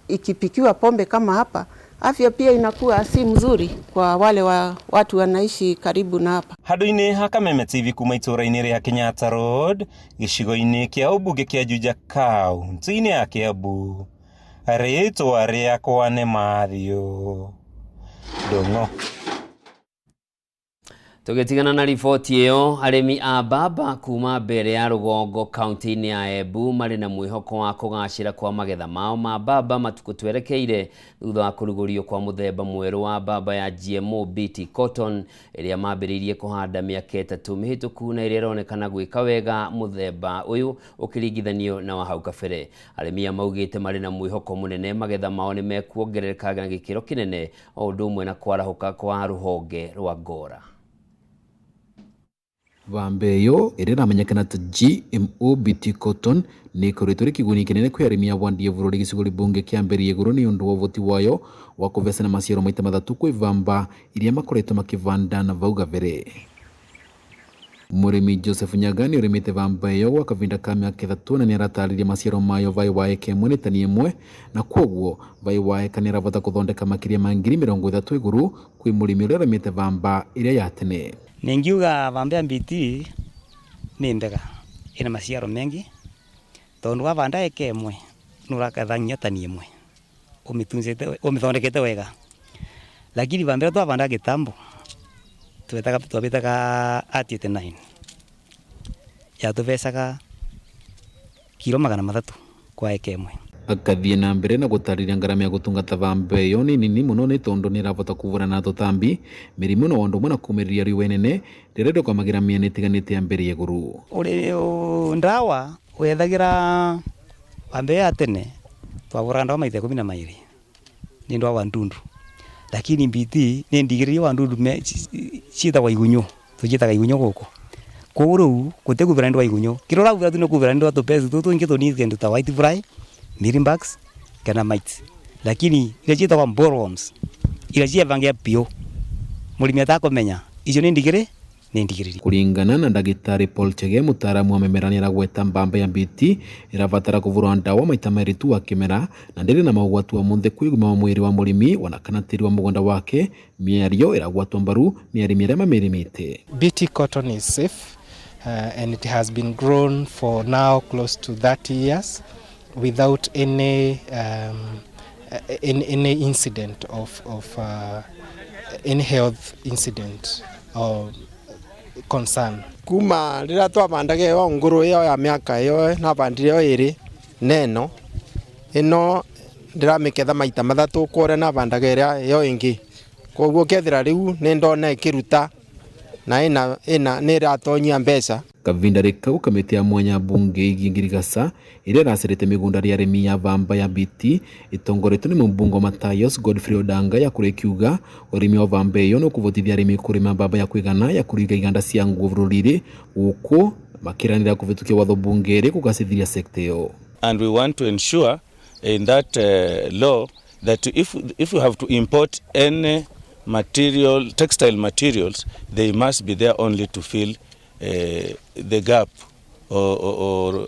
Speaker 9: ikipikiwa pombe kama hapa, afya pia inakuwa si mzuri kwa wale watu wanaishi karibu na hapa.
Speaker 8: Handũ-inĩ ha Kameme TV kuma itũũra-inĩ rĩa Kenyatta Road gĩcigo-inĩ kĩa ũmbunge kĩa Juja kaunti-inĩ ya Kiambu, rĩtwa rĩakwa nĩ Matthew Ndung'u.
Speaker 1: Tũgĩtigana na riboti ĩyo, arĩmi a mbamba kuma mbere ya rũgongo kaunti-inĩ ya Embu marĩ na mwĩhoko wa kũgacĩra kwa magetha mao ma mbamba matukũ twerekeire thutha wa kũrugũrio kwa mũthemba mwerũ wa mbamba ya GMO BT Cotton ĩrĩa mambĩrĩirie kũhanda mĩaka 3 mĩhĩtũku na ĩrĩa ĩronekana gwĩka wega mũthemba ũyũ ũkĩringithanio na wa hau kabere. Arĩmi aya maugĩte marĩ na mwĩhoko mũnene magetha mao nĩ mekuongerereka na gĩkĩro kĩnene o ũndũ ũmwe na kwarahũka kwa rũhonge rwa Ngora.
Speaker 10: Vambeyo ĩrĩa ĩramenyekana ta GMO BT Cotton nĩ ĩkoretwo ĩrĩ kĩguni kĩnene kwĩ arĩmi a bwandi ya bũrũri gĩcigo mbunge kĩa mbere igũrũ nĩ ũndũ wa ũhoti wayo wa kũvecana maciaro maita mathatũ kwĩ vamba iria makoretwo makĩvanda na vau gabere. Mũrĩmi Joseph Nyaga nĩ ũrĩmĩte vamba ĩyo gwa kavinda ka mĩaka 3 na nĩaratarĩria maciaro mayo vai wa eka ĩmwe nĩ tani 1 na kwoguo vai wa eka nĩarabota kũthondeka makĩria ma 30,000 igũrũ kwĩ mũrĩmi ũrĩa ũrĩmĩte vamba ĩrĩa ya tene.
Speaker 11: Ningiuga vamba ya BT ni mbega, ina maciaro mengi tondu wavanda eka ĩmwe nũraketha nginya tani 1 ũmĩtunzĩte ũmĩthondekete wega, lakini vamba ĩrĩa twavanda gĩtambo twabĩtaga at 89 yatũbecaga kiro 300 kwa eka 1.
Speaker 10: Akathiĩ na mbere na gũtarĩria ngarama ya gũtungata vamba ĩyo nĩ nini mũno nĩ tondũ nĩĩravota kũvũrana na tũtambi, mĩrimũ na ũndũ ũmwe na kũmĩrĩria riũa inene rĩrĩa rĩrũgamagĩra mĩena ĩtiganĩte ya mbere ya igũrũ.
Speaker 11: Ndawa wethagĩra vamba ĩyo ya tene twagũraga ndawa maita 12 nĩ ndwa wa ndundu, lakini BT nĩ ndigĩrĩrie wa ndundu ciĩtagwo igunyũ, tũciĩtaga igunyũ gũkũ. Koguo rĩu gũtikũbĩra nĩ ndwa igunyũ, kĩrĩa ũrabũra tu nĩ kũbĩra nĩ ndwa tũpecu tũtũ tũingĩ tũnini kĩndũ ta white fly, mealybugs kana mites, lakini iria ciĩtagwo bollworms iria cievangia biũ mũrĩmi atakũmenya icio nĩ ndigĩrĩ nĩ ndigĩrĩrie.
Speaker 10: Kũringana na ndagĩtarĩ Paul Chege, mũtaaramu wa mĩmera nĩaragweta mbamba ya BT ĩrabatara kũvũrwa ndawa maita merĩ tu wa kĩmera na ndĩrĩ na maũgwati wa mũnthe kwĩ ũgima wa mwĩrĩ wa mũrĩmi ona kana tĩri wa mũgũnda wake. Mĩario ĩragwatwo mbaru nĩ arĩmi arĩa mamĩrĩmĩte.
Speaker 12: BT cotton is safe and it has been grown for now close to 30 years without any incident of any health incident or concern.
Speaker 13: Kuma rĩrĩa twabandaga ĩyo ngũrũ ĩyo ya mĩaka ĩyo nabandire ĩyo ĩrĩ neno ĩno ndĩramĩketha maita mathatũ kwa ũrĩa nabandaga ĩrĩa ĩyo ĩngĩ, koguo kethira rĩu nĩ ndona ĩkĩruta na ĩna nĩ ĩratonyia mbeca.
Speaker 10: Kavinda rĩkau kamĩtĩ ya mwanya mbunge ĩgiĩ ngirigaca ĩrĩa ĩracerete mĩgũnda ya arĩmi ya vamba ya BT ĩtongoretio nĩ mũmbunge wa Matayos Godfrey Odanga ya kũrĩa ĩkiuga ũrĩmi wa vamba ĩyo nĩ ũkũvotithia arĩmi kũrĩma mbamba ya kũigana ya kũringa iganda cia nguo bũrũri-inĩ gũkũ makĩranĩra kũvĩtũkia watho mbunge ĩrĩ kũgacĩrithia sekta ĩyo.
Speaker 15: And we want to ensure in that law that if we have to import any material, textile materials, they must be there only to fill the gap or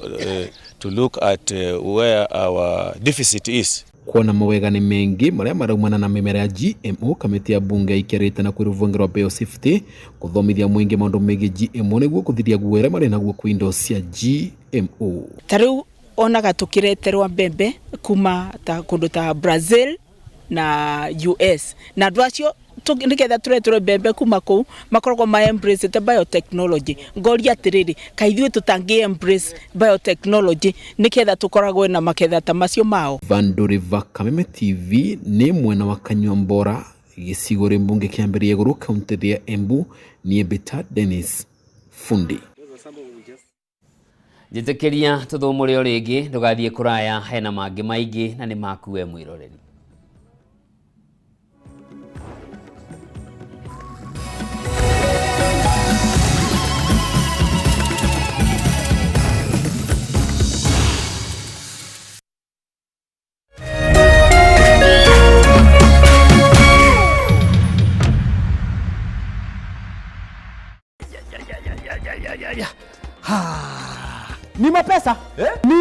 Speaker 15: to look at where our deficit is.
Speaker 10: Kuona mawega nĩ mengi marĩa maraumana na mĩmera ya GMO, kamĩtĩ ya bunge ĩkĩrĩte na kwĩ rũhonge rwa biosafety kũthomithia mũingĩ maũndũ megiĩ GMO nĩguo kũthiria guoya ũrĩa marĩ naguo kwĩ indo cia GMO.
Speaker 17: Ta rĩu onaga tũkĩreterwa mbembe kuma ta kũndũ ta Brazil na US, na andũ acio nĩgetha tũreterwo mbembe kuma kũu makoragwo ma embrace biotechnology. Ngoria atĩrĩrĩ, kaĩ ithuĩ tũtangĩ embrace biotechnology nĩgetha tũkoragwo na maketha ta macio mao?
Speaker 10: Vandũ Kameme TV nĩ mwena wa Kanyuambora gĩcigo mbunge kĩa mbere ya igũrũ kaunti ya Embu. Niĩ Bita Dennis Fundi.
Speaker 1: Njĩtĩkĩria tũthũmũre o rĩngĩ, ndũgathiĩ kũraya, hena mangĩ maingĩ na nĩ maku we mwĩroreri.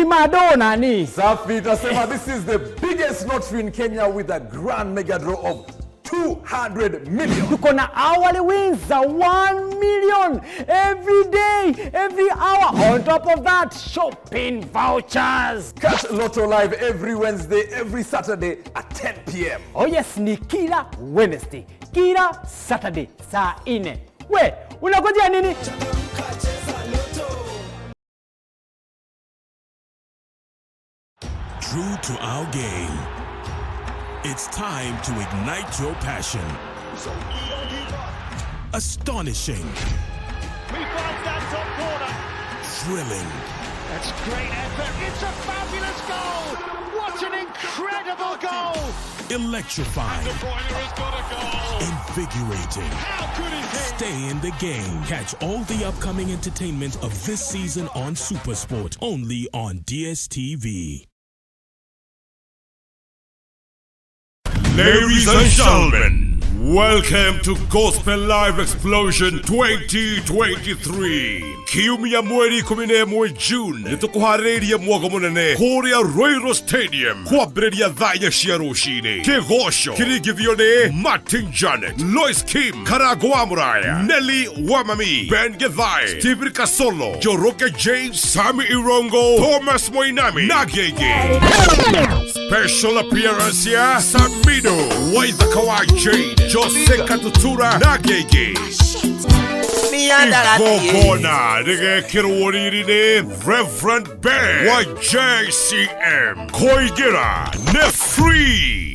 Speaker 18: mado nani?
Speaker 19: Safi, tunasema this is the biggest lottery in Kenya with a grand mega draw of 200 million.
Speaker 18: Tuko na hourly wins za 1 million every day, every hour. On top of that, shopping vouchers.
Speaker 19: Catch Lotto Live every Wednesday, every Saturday at 10 p.m.
Speaker 18: Oh yes, ni kila Wednesday, kila Saturday saa 4. We, unangojea nini?
Speaker 20: True to our game. It's time to ignite your passion. Astonishing.
Speaker 21: He finds that top corner.
Speaker 20: Thrilling.
Speaker 21: That's great effort. It's a fabulous goal. What an incredible goal.
Speaker 20: Electrifying.
Speaker 21: De Bruyne has got a goal.
Speaker 20: Invigorating.
Speaker 21: How good is he?
Speaker 20: Stay in the game. Catch all the upcoming entertainment of this season on Supersport, only on DSTV.
Speaker 23: Ladies and gentlemen, welcome to Gospel Live Explosion 2023. Kiumia mweri 11 June nĩtũkũharĩrĩirie mwago mũnene kũrĩa Ruiru Stadium kwambĩrĩria thaa inya cia rũcinĩ. Kĩgoco kĩringithio nĩ Martin Janet, Lois Kim, Karango wa Mũraya, Nelly Wamami, Ben Githae, Stephen Kasolo, Njoroge James, Sami Irongo, Thomas Moinami na Gege. Special appearance ya Samido, Waithaka wa Jane, Jose Katutura na Gege. Igongona rĩgekĩrwo riri nĩ Reverend Ben wa JCM. Kũingĩra nĩ free.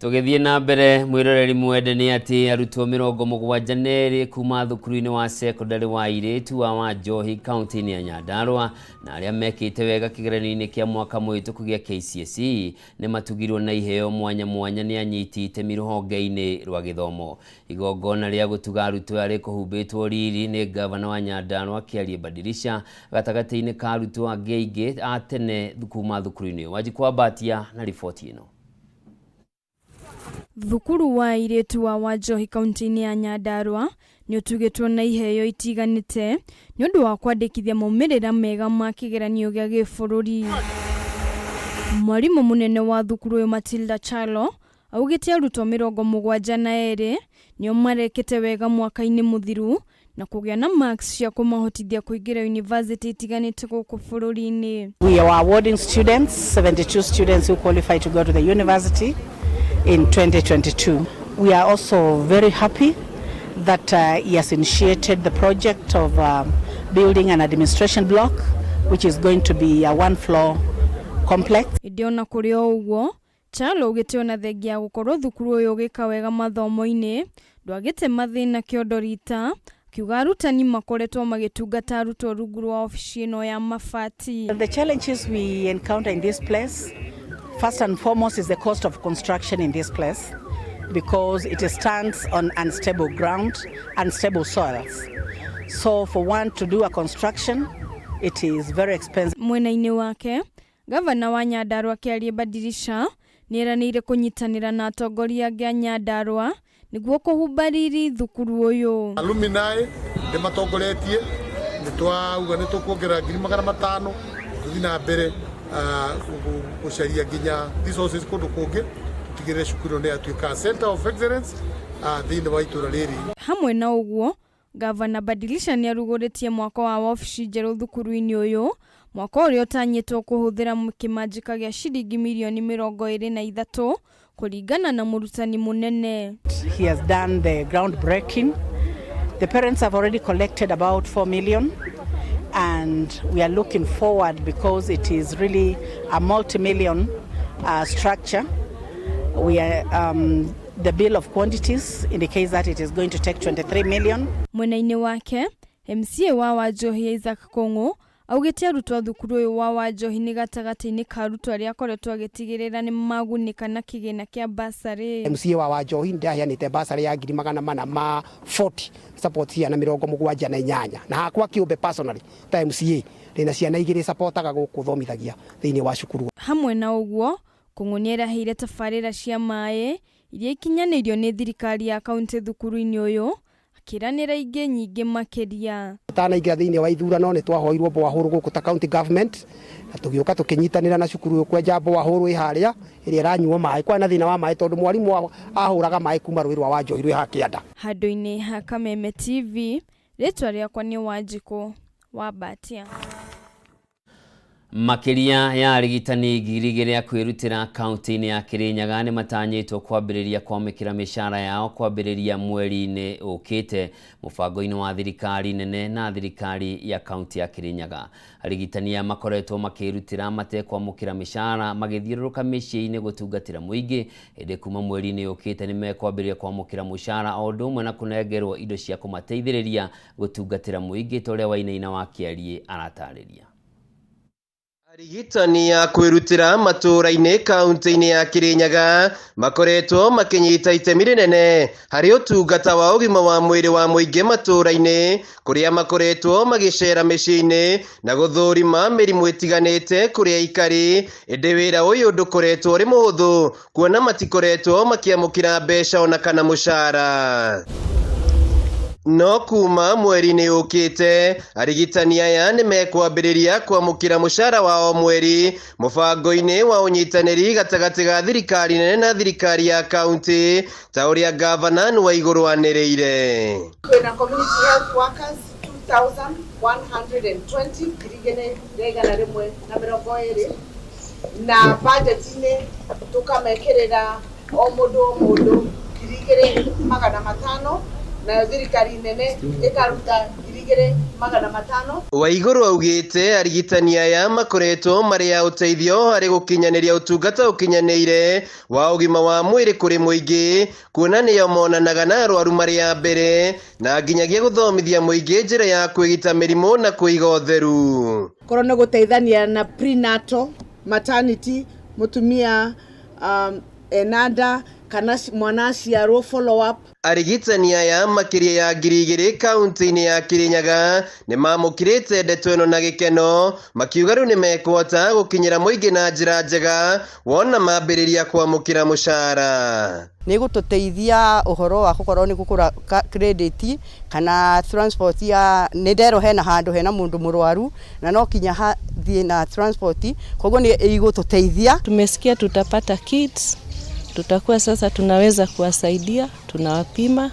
Speaker 1: Tũgĩthiĩ na mbere mwĩroreri mwende nĩ atĩ arutwo 72 kuma thukuru-inĩ wa cekondarĩ wa airĩtu wa Wanjohi kaunti-inĩ ya Nyandarua na arĩa mekĩte wega kĩgeranio-inĩ kĩa mwaka mũhĩtũku gĩa KCSE nĩ matugirwo na iheo mwanya mwanya nĩ anyiti itemi rũhonge-inĩ rwa gĩthomo. Igongona rĩa gũtuga arutwo aya rĩkũhumbĩtwo riri nĩ ngavana wa Nyandarua Kĩarie Badilisha gatagatĩ-inĩ ka arutwo angĩ aingĩ a tene kuma thukuru-inĩ ũyũ. Wanjikũ Wambatia na riboti ĩno.
Speaker 22: Thukuru wa airĩtu wa Wanjohi kaunti-inĩ ya Nyandarua nĩ ũtugĩtwo na iheo itiganĩte nĩ ũndũ wa kwandĩkithia maumĩrĩra mega ma kĩgeranio gĩa gĩbũrũri. Mwarimũ mũnene wa thukuru ũyũ Matilda Chalo augĩte arutwo 72 nĩo marekĩte wega mwaka-inĩ mũthiru na kũgĩa na marks cia kũmahotithia kũingĩra yunivasĩtĩ itiganĩte gũkũ bũrũri-inĩ.
Speaker 25: We are awarding students, 72 students who qualify to go to the university in 2022. We are also very happy that he has initiated the project of building an administration block, which is going to be a one-floor complex.
Speaker 22: Ĩndĩ ona kũrĩ o ũguo, Kyalo augĩte ona thengia ya gũkorwo thukuru ũyũ ũgĩka wega mathomo-inĩ ndwagĩte mathĩna kĩondo rita, akiuga arutani makoretwo magĩtungata arutwo rungu rwa obici ĩno ya mabati.
Speaker 25: The challenges we encounter in this place, first and foremost, is the cost of construction in this place, because it stands on unstable ground, unstable soils. So for one to do a construction, it is very expensive.
Speaker 22: Mwena-inĩ wake, gavana wa Nyandarua Kĩarie Badilisha nĩeranĩire kũnyitanĩra na atongoria angĩ a Nyandarua nĩguo kũhumba riri thukuru ũyũ.
Speaker 24: Alumni nĩ matongoretie nĩ twauga nĩ tũkuongerera 500,000 tũthiĩ na mbere gũcaria nginya resources kũndũ kũngĩ tũtigĩrĩre cukuru ĩno nĩ yatuĩka center of excellence thĩinĩ wa itũra rĩrĩ.
Speaker 22: Hamwe na ũguo, Gavana Badilisha nĩarugũrĩtie mwako wa wabici njerũ thukuru-inĩ ũyũ, mwako ũrĩa ũtanyĩtwo kũhũthĩra kĩmanjĩka gĩa ciringi mirioni 23 kũringana na mũrutani mũnene.
Speaker 25: He has done the groundbreaking. The parents have already collected about 4 million, and we are looking forward because it is really a multi-million structure. We are, the bill of quantities indicates that it is going to take 23 million.
Speaker 22: Mwena-inĩ wake, MCA wa Wanjohi Isaac Kũng'ũ augĩte arutwo a thukuru ũyũ wa Wanjohi nĩ gatagatĩ-inĩ ka arutwo arĩa akoretwo agĩtigĩrĩra nĩ magunĩka na kĩgĩna kĩa basarĩ.
Speaker 2: MCA wa Wanjohi ndaheanĩte basarĩ ya 440,000 support ciana 78 na hakwa kĩũmbe personally ta MCA ndĩna ciana igĩrĩ supportaga gũkũ thomithagia thĩinĩ wa cukuru.
Speaker 22: Hamwe na ũguo, Kũng'ũ nĩeraheire tabarĩra cia maĩ iria ikinyanĩirio nĩ thirikari ya kaunti thukuru-inĩ ũyũ akĩranĩra ingĩ nyingĩ makĩria.
Speaker 2: Tanaingĩra thĩinĩ wa ithurano nĩ twahoirwo borehole gũkũ ta county government na tũgĩũka tũkĩnyitanĩra na cukuru ũyũ kwenja borehole ĩ harĩa ĩrĩa ĩranyuo maĩ. Kwarĩ na thĩna wa maĩ tondũ mwarimũ ahũraga maĩ kuma rũĩ rwa Wanjohi rwĩ haha kĩanda.
Speaker 22: Handũ-inĩ ha Kameme TV, rĩtwa rĩakwa nĩ Wanjikũ wa Mbatia.
Speaker 1: Makĩria ya arigitani 2,000 a kwĩrutĩra kaunti-inĩ ya Kirinyaga nĩ matanyĩtwo kwambĩrĩria kwamũkĩra mĩcara yao kwambĩrĩria mweri-inĩ ũkĩte mũbango-inĩ wa thirikari nene na thirikari ya kaunti ya Kirinyaga. Arigitani aya makoretwo makĩrutĩra matekwamũkĩra mĩcara magĩthiũrũrũka mĩciĩ-inĩ gũtungatĩra mũingĩ, ĩndĩ kuma mweri-inĩ ũkĩte nĩ mekwambĩrĩria kwamũkĩra mũcara o ũndũ ũmwe na kũnengerwo indo cia kũmateithĩrĩria gũtungatĩra mũingĩ ta ũrĩa Wainaina wa Kĩariĩ aratarĩria.
Speaker 3: Arigitani a kwĩrutĩra matũũra-inĩ kaunti-inĩ ya Kirinyaga makoretwo makĩnyita itemi rĩnene harĩ ũtungata wa ũgima wa mwĩrĩ wa mũingĩ matũũra-inĩ kũrĩa makoretwo magĩcera mĩciĩ-inĩ na gũthũrima mĩrimũ ĩtiganĩte kũrĩ aikari, ĩndĩ wĩra ũyũ ndũkoretwo ũrĩ mũhũthũ kuona matikoretwo makĩamũkĩra mbeca ona kana mũcara. No kuma mweri-inĩ ũkĩte arigitani aya nĩ mekwambĩrĩria kwamũkĩra mũcara wa o mweri mũbango-inĩ wa ũnyitanĩri gatagatĩ ga thirikari nene na thirikari ya kaunti ta ũrĩa gavana Waigũrũ anĩrĩire.
Speaker 4: Kwĩna community health workers 2120 1,120 na budget-inĩ tũkamekĩrĩra o mũndũ o mũndũ 2,500 nayo thirikari nene ĩkaruta 2,500.
Speaker 3: Waigũrũ augĩte arigitani aya makoretwo marĩ a ũteithio harĩ gũkinyanĩria ũtungata ũkinyanĩire wa ũgima wa mwĩrĩ kũrĩ mũingĩ kuona nĩo monanaga na arwaru marĩ a mbere na nginyagia gũthomithia mũingĩ njĩra ya kwĩgita mĩrimũ na kũiga ũtheru.
Speaker 4: Korwo nĩ gũteithania na prenatal maternity mũtumia enanda kana mwana aciarwo follow up.
Speaker 3: Arigitani aya makĩria ya 2,000 kaunti-inĩ ya Kirinyaga nĩ mamũkĩrĩte ndeto ĩno na gĩkeno makiuga rĩu nĩ mekũhota gũkinyĩra mũingĩ na njĩra njega wona mambĩrĩria kwamũkĩra mũcara.
Speaker 6: Nĩ gũtũteithia ũhoro wa gũkorwo nĩ gũkũra credit kana transport ya nĩ nderwo hena handũ hena mũndũ mũrwaru na no kinya hathiĩ na transport, koguo nĩ ĩgũtũteithia.
Speaker 14: Tumesikia tutapata kits, tutakuwa sasa tunaweza kuwasaidia, tunawapima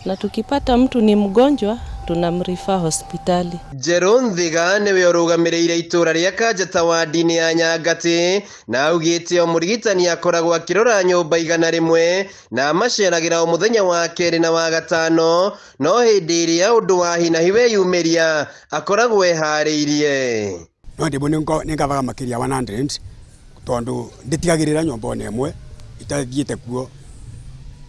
Speaker 14: na tukipata mtu ni mgonjwa tunamrifa hospitali.
Speaker 3: Njerũ Nthiga nĩwe ũrũgamĩrĩire itũra rĩa Kanjata wadi-inĩ ya Nyangati na augĩte o mũrigitani akoragwo akĩrora nyũmba 100 na amaceragĩra o mũthenya wa kerĩ na wa gatano, no hĩndĩ ĩrĩa ũndũ wa hi na hi weyumĩria akoragwo eharĩirie.
Speaker 26: No ndĩmũ nĩ ngavaga makĩria 100 tondũ ndĩtigagĩrĩra nyũmba ona ĩmwe itathiĩte kuo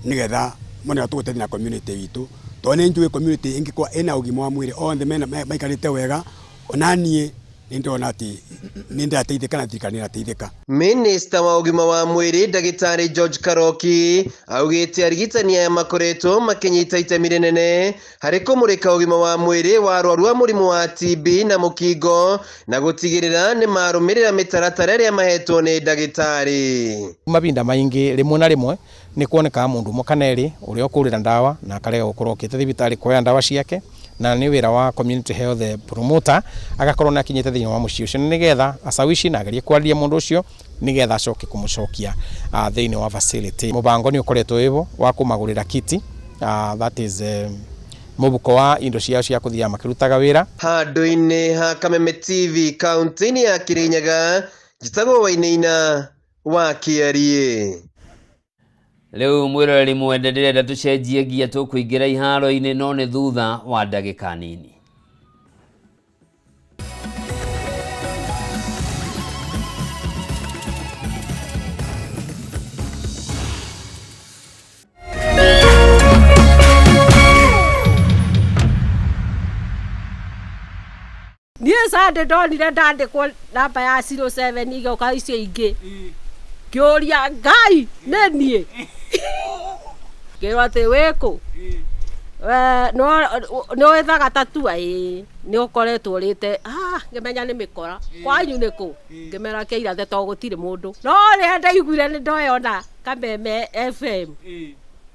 Speaker 26: nĩgetha mone tũgũteithia na community itũ tondũ nĩ njũĩ community ĩngĩkorwo ĩna ũgima wa mwĩrĩ othe maikarĩte wega ona niĩ nĩ ndĩrona atĩ nĩ ndĩrateithĩka na thirikari nĩ ĩrateithĩka.
Speaker 3: Minista wa ũgima wa mwĩrĩ ndagĩtarĩ George Karoki augĩte arigitani aya makoretwo makĩnyita itemi rĩnene harĩ kũmũrĩka ũgima wa mwĩrĩ wa arwaru a mũrimũ wa TB na mũkingo na gũtigĩrĩra nĩ marũmĩrĩra mĩtaratara ĩrĩa mahetwo nĩ ndagĩtarĩ.
Speaker 27: Mahinda maingĩ rĩmwe na rĩmwe nĩ kuonekaga mũndũ ũmwe kana erĩ ũrĩa ũkũrĩra ndawa na akarega gũkorwo okĩte thibitarĩ kuoya ndawa ciake, na nĩ wĩra wa community health promoter agakorwo nĩ akinyĩte thĩinĩ wa mũciĩ ũcio nĩgetha acawishi na agerie kwarĩria mũndũ ũcio nĩgetha acoke kũmũcokia thĩinĩ wa facility. Mũbango nĩ ũkoretwo wĩvo wa kũmagũrĩra kiti, that is Mũbuko wa indo ciao cia kũthiaga makĩrutaga wĩra.
Speaker 3: Handũ-inĩ ha Kameme TV kaunti-inĩ ya Kirinyaga, njĩtagwo Wainaina wa Kĩariĩ.
Speaker 1: Rĩu mwĩroreri mwende ndĩrenda tũcenjie ngia tũkũingĩra iharo-inĩ no nĩ thutha wa ndagĩka nini.
Speaker 5: Niä sande ndonire ndandäkwo namba ya 07 igåka icio ingä ngä å ria ngai nä niä ngä rwo atä wä kå nä å thaga tatua ä nä å koretwo rä te ngä menya nä mä kora kwanyu nä kå ngä mera kä irathe to gå tirä må ndå no rä a ndaiguire nä ndoyona Kameme FM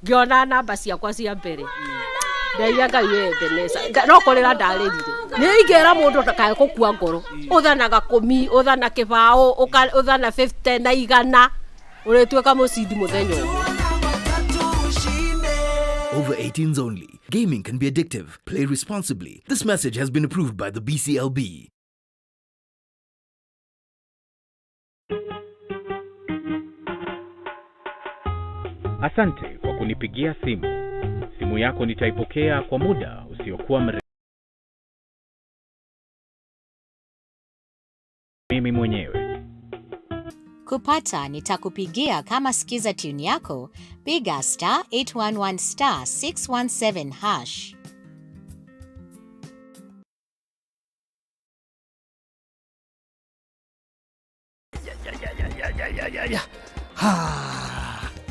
Speaker 5: ngä ona namba ciakwa cia mbere ndeire ngai wembenesa no kå rä ra ndarä rire nä ingä ra må ndå ndakae gå kua ngoro å thanaga kå å thana kä baå å thana 50 na igana å rä tuä ka må cindi må thenya å.
Speaker 7: Over 18s only. Gaming can be addictive. Play responsibly. This message has been approved by the BCLB.
Speaker 8: Asante kwa kunipigia simu. Simu yako nitaipokea kwa muda usiokuwa mrefu. Mimi mwenyewe.
Speaker 9: Kupata nitakupigia kama skiza tune yako, piga star 811 star 617 hash.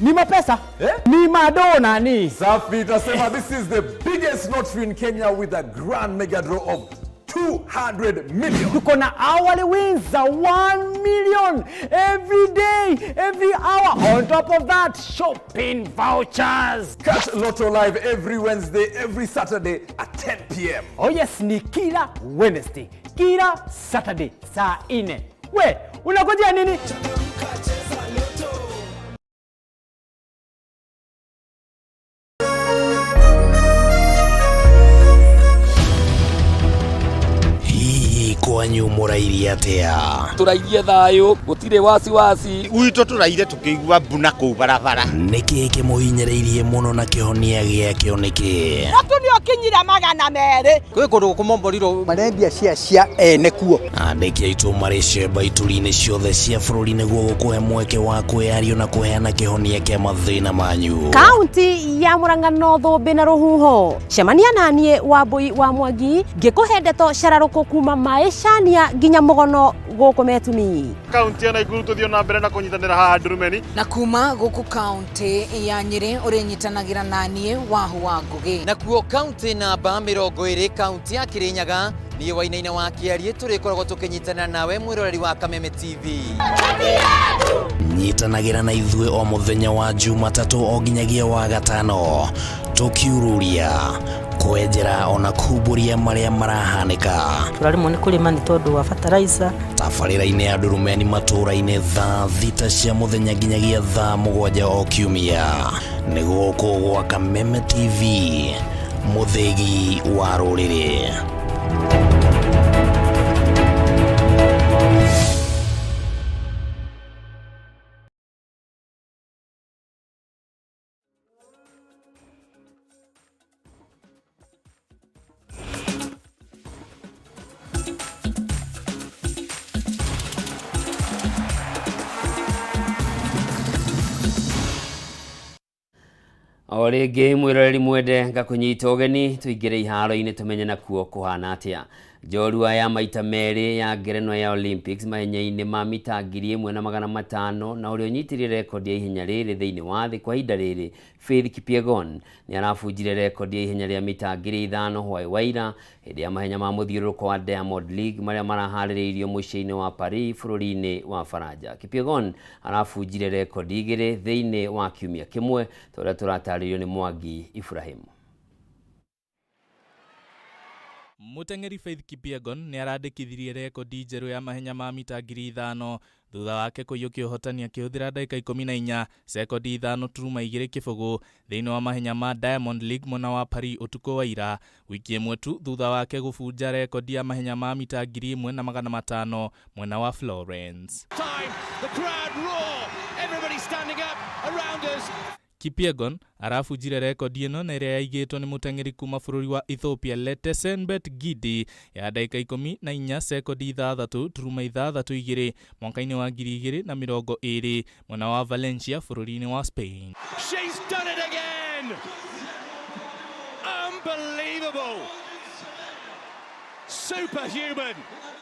Speaker 18: Ni mapesa eh? Ni madona ni
Speaker 19: Safi, tasema this is the biggest lottery in Kenya with a grand mega draw of 200 million.
Speaker 18: Tuko na hourly wins za 1 million every day, every hour. On top of that, shopping vouchers.
Speaker 19: Catch Lotto Live every Wednesday, every Saturday at 10 p.m.
Speaker 18: Oh yes, ni kila Wednesday, kila Saturday saa 4. We, unangojea nini?
Speaker 11: Hihi kwanyu mũrairie atĩa?
Speaker 12: Tũrairie thayũ, gũtirĩ wasiwasi.
Speaker 16: Gwitũ tũraire tũkĩigua mbuna kũu barabara.
Speaker 11: Nĩkĩ kĩmũhinyĩrĩirie mũno na kĩhonia gĩakĩo nĩkĩ?
Speaker 28: Mũtu nĩ ũkinyire 200.
Speaker 29: Kwĩ kũndũ gũkũmomborirwo marendia cia cia ene kuo.
Speaker 11: Andĩki aitũ marĩ cemba ituri-inĩ ciothe cia bũrũri nĩguo gũkũhe mweke wa kwĩyaria na kũheana kĩhonia kĩa mathĩna manyu.
Speaker 30: Kaunti ya Murang'a no thũmbĩ na rũhuho cemania naniĩ Wambui wa Mwangi ngĩkũhe ndeto cararũkũ kuma maĩcania nginya mũgono gũkũ Metumi.
Speaker 31: Kaunti ya Nakuru tuthio na mbere na kunyitanira haha Ndurumeni.
Speaker 32: Na kuma guku kaunti ya Nyeri urinyitanagĩra naniĩ Wahu wa Ngugi.
Speaker 33: Nakuo kaunti namba 20 kaunti ya Kirinyaga niĩ Wainaina wa Kĩariĩ tũrĩkoragwo tũkĩnyitanĩra nawe mwĩroreri wa Kameme TV.
Speaker 11: Nyitanagĩra na ithuĩ o mũthenya wa Jumatatũ o nginyagia wa gatano tũkiururia kwenjera ona kumbũria marĩa marahanĩka.
Speaker 34: Tũraremwo nĩ kũrĩma nĩ tondũ wa fertilizer.
Speaker 11: Tabarĩra-inĩ ya Ndurumeni matũũra-inĩ thaa 6 cia mũthenya nginyagia thaa 7 o kiumia nĩ gũkũ gwa Kameme TV mũthĩgi wa rũrĩrĩ.
Speaker 1: O rĩngĩ mwĩroreri mwende ngakũnyita ũgeni tũingĩre iharo-inĩ tũmenye nakuo kũhana atĩa. Njorua ya maita merĩ ya ngerenwa ya Olympics mahenya-inĩ ma mita 1500 na ũrĩa ũnyitĩrĩire rekondi ya ihenya rĩrĩ thĩinĩ wa thĩ kwa ihinda rĩrĩ Faith Kipyegon nĩ arabunjire rekondi ya ihenya rĩa mita 5000 hwaĩ wa ira hĩndĩ ya mahenya ma mũthiũrũrũko wa Diamond League marĩa maraharĩrĩirio mũciĩ-inĩ wa Paris bũrũri-inĩ wa Faranja. Kipyegon arabunjire rekondi igĩrĩ thĩinĩ wa kiumia kĩmwe ta ũrĩa tũratarĩrio nĩ Mwangi Ibrahim.
Speaker 2: Mũteng'eri Faith Kipyegon nĩ arandĩkithirie rekondi njerũ ya mahenya ma mita 5000 thutha wake kũiyũkia ũhotani akĩhũthĩra ndagĩka 14 sekondi 5.20 thĩinĩ wa mahenya ma Diamond League mwena wa Paris ũtukũ wa ira, wiki ĩmwe tu thutha wake gũbunja rekondi ya mahenya ma mita 1500 mwena wa Florence.
Speaker 4: Time, the crowd roar, everybody standing up around us.
Speaker 2: Kipyegon arabunjire rekondi ĩno na ĩrĩa yaigĩtwo nĩ mũteng'eri kuma bũrũri wa Ethiopia Letesenbet Gidey ya ndagĩka 14 sekondi 6.62 mwaka-inĩ wa 2020 mwena wa Valencia bũrũri-inĩ wa Spain.
Speaker 4: She's done it again! Unbelievable! Superhuman!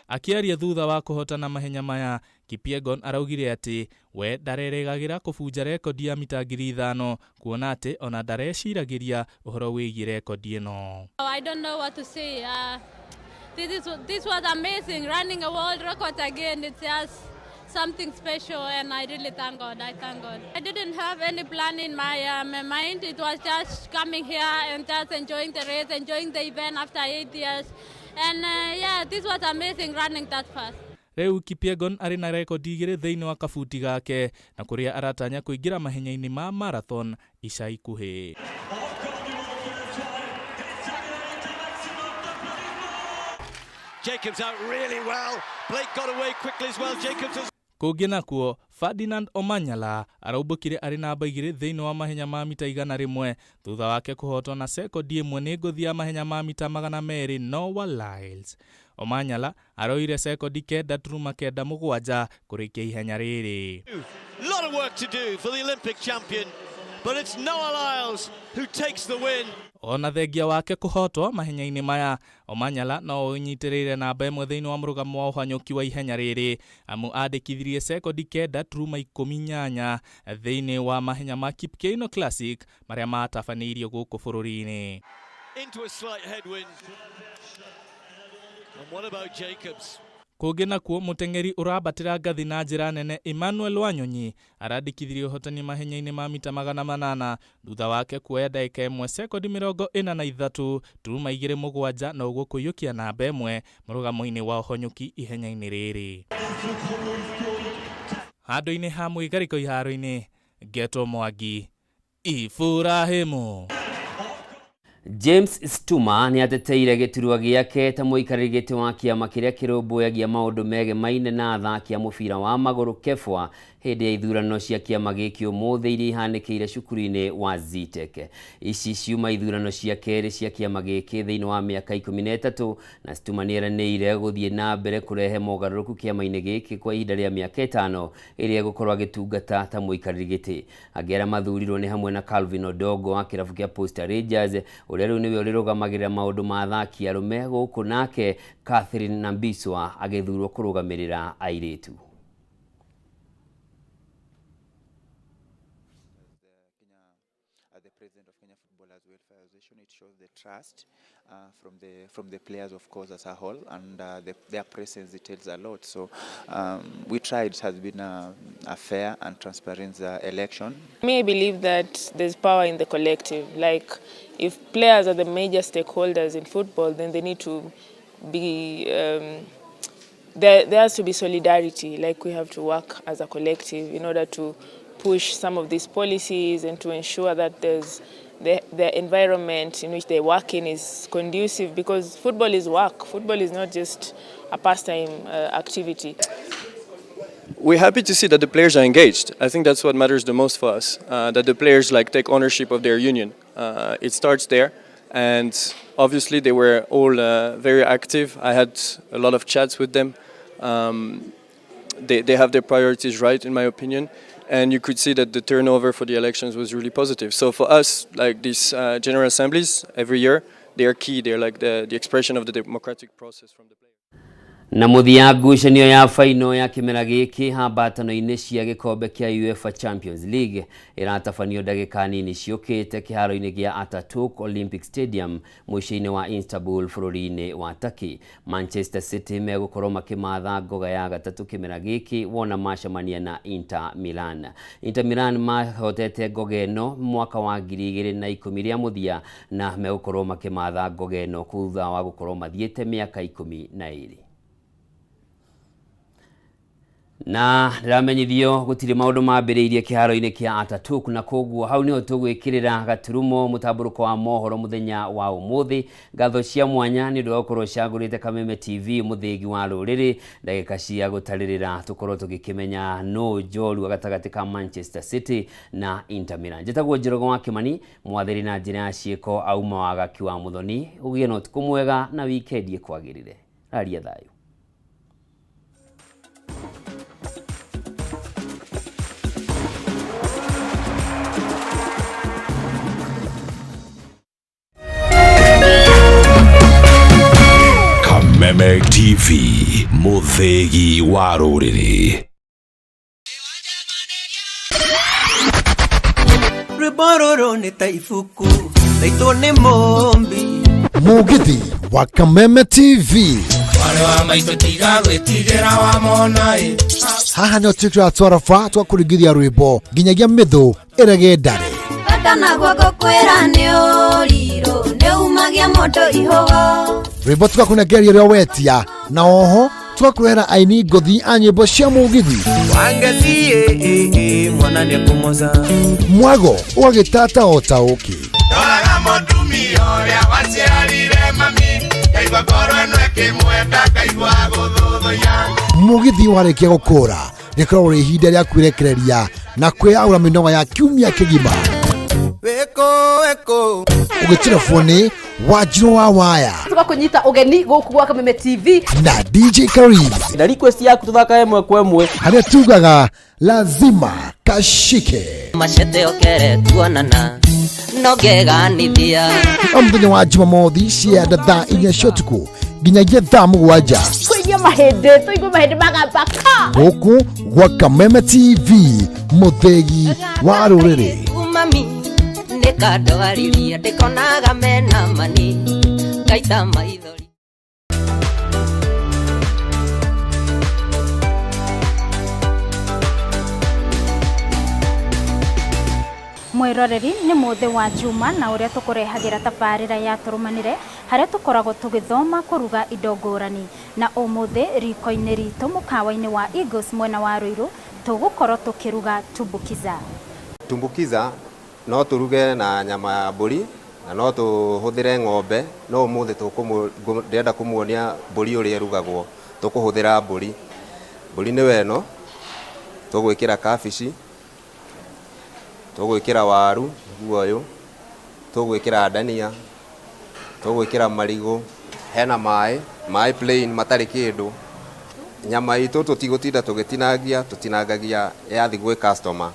Speaker 2: Akĩaria thutha wa kũhotana mahenya maya, Kipyegon araugire atĩ we ndarerĩgagĩra kũbunja rekondi ya mita 5000 kuona atĩ ona ndareciragĩria ũhoro wĩgiĩ rekondi ĩno.
Speaker 6: I don't know what to say. This was amazing, running a world record again. It's just something special, and I really thank God. I thank God. I didn't have any plan in my mind. It was just coming here and just enjoying the race, enjoying the event after 8 years. And yeah, this was amazing running that fast.
Speaker 2: Rĩu Kipyegon arĩ na rekondi igĩrĩ thĩinĩ wa kabuti gake na kũrĩa aratanya kũingĩra mahenya-inĩ ma marathon ica ikuhĩ.
Speaker 4: Jacobs out really well. Blake got away quickly as well. Jacobs has
Speaker 2: Kũngĩ nakuo, Ferdinand Omanyala araumbũkire arĩ namba 2 thĩinĩ wa mahenya ma mita 100 thutha wake kũhotwo na sekondi 1 nĩ ngũthi ya mahenya ma mita 200 Noah Lyles. Omanyala aroire sekondi 9.97 kũrĩkia ihenya rĩrĩ.
Speaker 4: Lot of work to do for the Olympic champion, but it's Noah Lyles who takes the win.
Speaker 2: Ona thengia wake kũhotwo mahenya-inĩ maya, Omanyala no ũnyitĩrĩire namba 1 thĩinĩ wa mũrũgamo wa ũhanyũki wa ihenya rĩrĩ amu andĩkithirie sekondi 9.18 thĩinĩ wa mahenya ma Kipkeino Classic marĩa matabanĩirio gũkũ bũrũri-inĩ.
Speaker 4: Into a slight headwind. And what about Jacobs?
Speaker 2: Kũngĩ nakuo mũteng'eri ũrambatĩra ngathi na njĩra nene Emmanuel Wanyonyi arandĩkithirie ũhotani mahenya-inĩ ma mita 800 thutha wake kuoya ndagĩka 1 sekondi 43.27 na ũguo kũiyũkia namba 1 mũrũgamo-inĩ wa ũhonyũki ihenya-inĩ rĩrĩ. Handũ-inĩ ha mwĩgarĩko iharo-inĩ, Geto Mwangi, Iburahĩmu.
Speaker 1: James Stuma nĩ ateteire gĩturwa gĩake ta mũikarĩri gĩtĩ wa kĩama kĩrĩa kĩrũmbũyagia maũndũ megemaine na athaki a mũbira wa magũrũ KEFWA hĩndĩ ya ithurano cia kĩama gĩkĩ ũmũthĩ iria ihanĩkĩire cukuru-inĩ wa Zetech. Ici ciuma ithurano cia kerĩ cia kĩama gĩkĩ thĩinĩ wa mĩaka 13 na Stuma nĩ eranĩire gũthiĩ na mbere kũrehe mogarũrũku kĩama-inĩ gĩkĩ kwa ihinda rĩa mĩaka 5 ĩrĩa egũkorwo agĩtungata ta mũikarĩri gĩtĩ. Angĩ arĩa mathurirwo nĩ hamwe na Calvin Odongo wa kĩrabu kĩa Posta Rangers ũrĩa rĩu nĩwe ũrĩrũgamagĩrĩra maũndũ ma athaki arũme gũkũ, nake Catherine Nambiswa agĩthurwo kũrũgamĩrĩra airĩtu.
Speaker 10: The president of Kenya Footballers Welfare Association, it shows the trust from the players, of course, as a whole, and their presence, it tells a lot. So we tried. It has been a fair and transparent election.
Speaker 13: Me, I believe that there's power in the collective. Like, if players are the major stakeholders in football, then they need to be. There has to be solidarity. Like, we have to work as a collective in order to push some of these policies and to ensure that there's the environment in which they work in is conducive, because football is work. Football is not just a pastime activity.
Speaker 14: We're happy to see that the players are engaged. I think that's what matters the most for us, that the players take ownership of their union. It starts there, and obviously they were all very active. I had a lot of chats with them. They have their priorities right, in my opinion. And you could see that the turnover for the elections was really positive. So for us, like these general assemblies every year, they are key. They're like the expression of the democratic process from the players.
Speaker 1: Na mũthia, ngucanio ya faino ya kĩmera gĩkĩ hambatano-inĩ cia gĩkombe kĩa UEFA Champions League ĩratabanio ndagĩka nini ciũkĩte kĩharo-inĩ gĩa Ataturk Olympic Stadium mũciĩ-inĩ wa Istanbul bũrũri-inĩ wa Turkey. Manchester City megũkorwo makĩmatha ngoga ya gatatũ kĩmera gĩkĩ wona macemania na Inter Milan. Inter Milan mahotete ngoga ĩno mwaka wa 2010 rĩa mũthia na megũkorwo makĩmatha ngoga ĩno thutha wa gũkorwo mathiĩte mĩaka 12. Na ndĩramenyithio gũtirĩ maũndũ mambĩrĩirie kĩharo-inĩ kĩa Ataturk, na koguo hau nĩho tũgwĩkĩrĩra gaturumo mũtambũrũko wa mohoro mũthenya wa ũmũthĩ. Ngatho cia mwanya nĩ ũndũ wa gũkorwo ũcagũrĩte Kameme TV, mũthĩgi wa rũrĩrĩ. Ndagĩka cia gũtarĩrĩra tũkorwo tũgĩkĩmenya nũ njorua gatagatĩ ka Manchester City na Inter Milan. Njĩtagwo Njoroge wa Kĩmani, mwathĩri na njĩra ya ciĩko auma wagaki wa Mũthoni. Ũgĩe na ũtukũ mwega na wikendi ĩkwagĩrĩre. Raria thayũ.
Speaker 11: Kameme TV, mũthĩgi wa rũrĩrĩ.
Speaker 3: Rwĩmbo rũrũ nĩ ta ibuku raitwo nĩ mũmbi.
Speaker 5: Mũgithi wa Kameme TV.
Speaker 7: Mwarĩ wa maitũ, tiga gwĩtigĩra wamona ĩ.
Speaker 5: Haha nĩho twĩkĩraga twaraba twakũringithia rwĩmbo nginyagia mĩthũ ĩrege ndare.
Speaker 8: Bata naguo ngũkwĩra nĩ ũrirũ nĩ umagia mũndũ ihũgo.
Speaker 5: Rwĩmbo tũgakũnengeria ũrĩa wetia, na oho tũgakũrehera aini ngũthi a nyĩmbo cia mũgithi.
Speaker 3: Wangeci mwana nĩ kũmoca.
Speaker 5: Mwago ũgagĩtata o ta ũkĩ.
Speaker 7: Ndoraga mũtumia ũrĩa waciarire mami, ngaigua ngoro ĩno ĩkĩmwenda, ngaigua gũthũthũya.
Speaker 5: Mũgithi warĩkia gũkũra rĩkoragwo rĩ ihinda rĩa kwĩrekereria na kwĩyaũra mĩnoga ya kiumia kĩgima.
Speaker 3: Wĩkũ wĩkũ.
Speaker 5: Ũgĩtirabwo nĩ Wanjirũ wa Waya
Speaker 30: Tũgakũnyita ũgeni gũkũ gwa Kameme TV
Speaker 5: na DJ Karis
Speaker 12: na request yaku tũthaka ĩmwe kwa ĩmwe,
Speaker 5: harĩa tugaga lazima kashike.
Speaker 15: Macete okere tuonana no ngeganithia.
Speaker 5: O mũthenya wa Jumamothi cianda thaa 4 cia ũtukũ nginyagia thaa 7.
Speaker 30: Tũigue mahĩndĩ, tũigue mahĩndĩ magamba ka.
Speaker 5: Gũkũ gwa Kameme TV, mũthĩgi wa rũrĩrĩ.
Speaker 15: Mami nĩkandwariria ndĩkonaga mena mani ngaita maithori.
Speaker 6: Mwiroreri, nĩ mũthĩ wa Juma na ũrĩa tũkũrehagĩra tabarĩra ya tũrũmanĩre, harĩa tũkoragwo tũgĩthoma kũruga indo ngũrani. Na ũmũthĩ riko-inĩ ritũ mũkawa-inĩ wa Eagles mwena wa Ruiru tũgũkorwo tũkĩruga tumbukiza.
Speaker 17: Tumbukiza no tũruge na nyama ya mbũri na no tũhũthĩre ng'ombe, no ũmũthĩ ndĩrenda kũmuonia mbũri ũrĩa ĩrugagwo. Tũkũhũthĩra mbũri. Mbũri nĩwe ĩno, tũgwĩkĩra kabici, tũgwĩkĩra waru nĩguo ũyũ, tũgwĩkĩra ndania, tũgwĩkĩra marigũ, hena maĩ, maĩ plain matarĩ kĩndũ. Nyama itũ tũtigũtinda tũgĩtinangia, tũtinangagia yathi gwĩ customer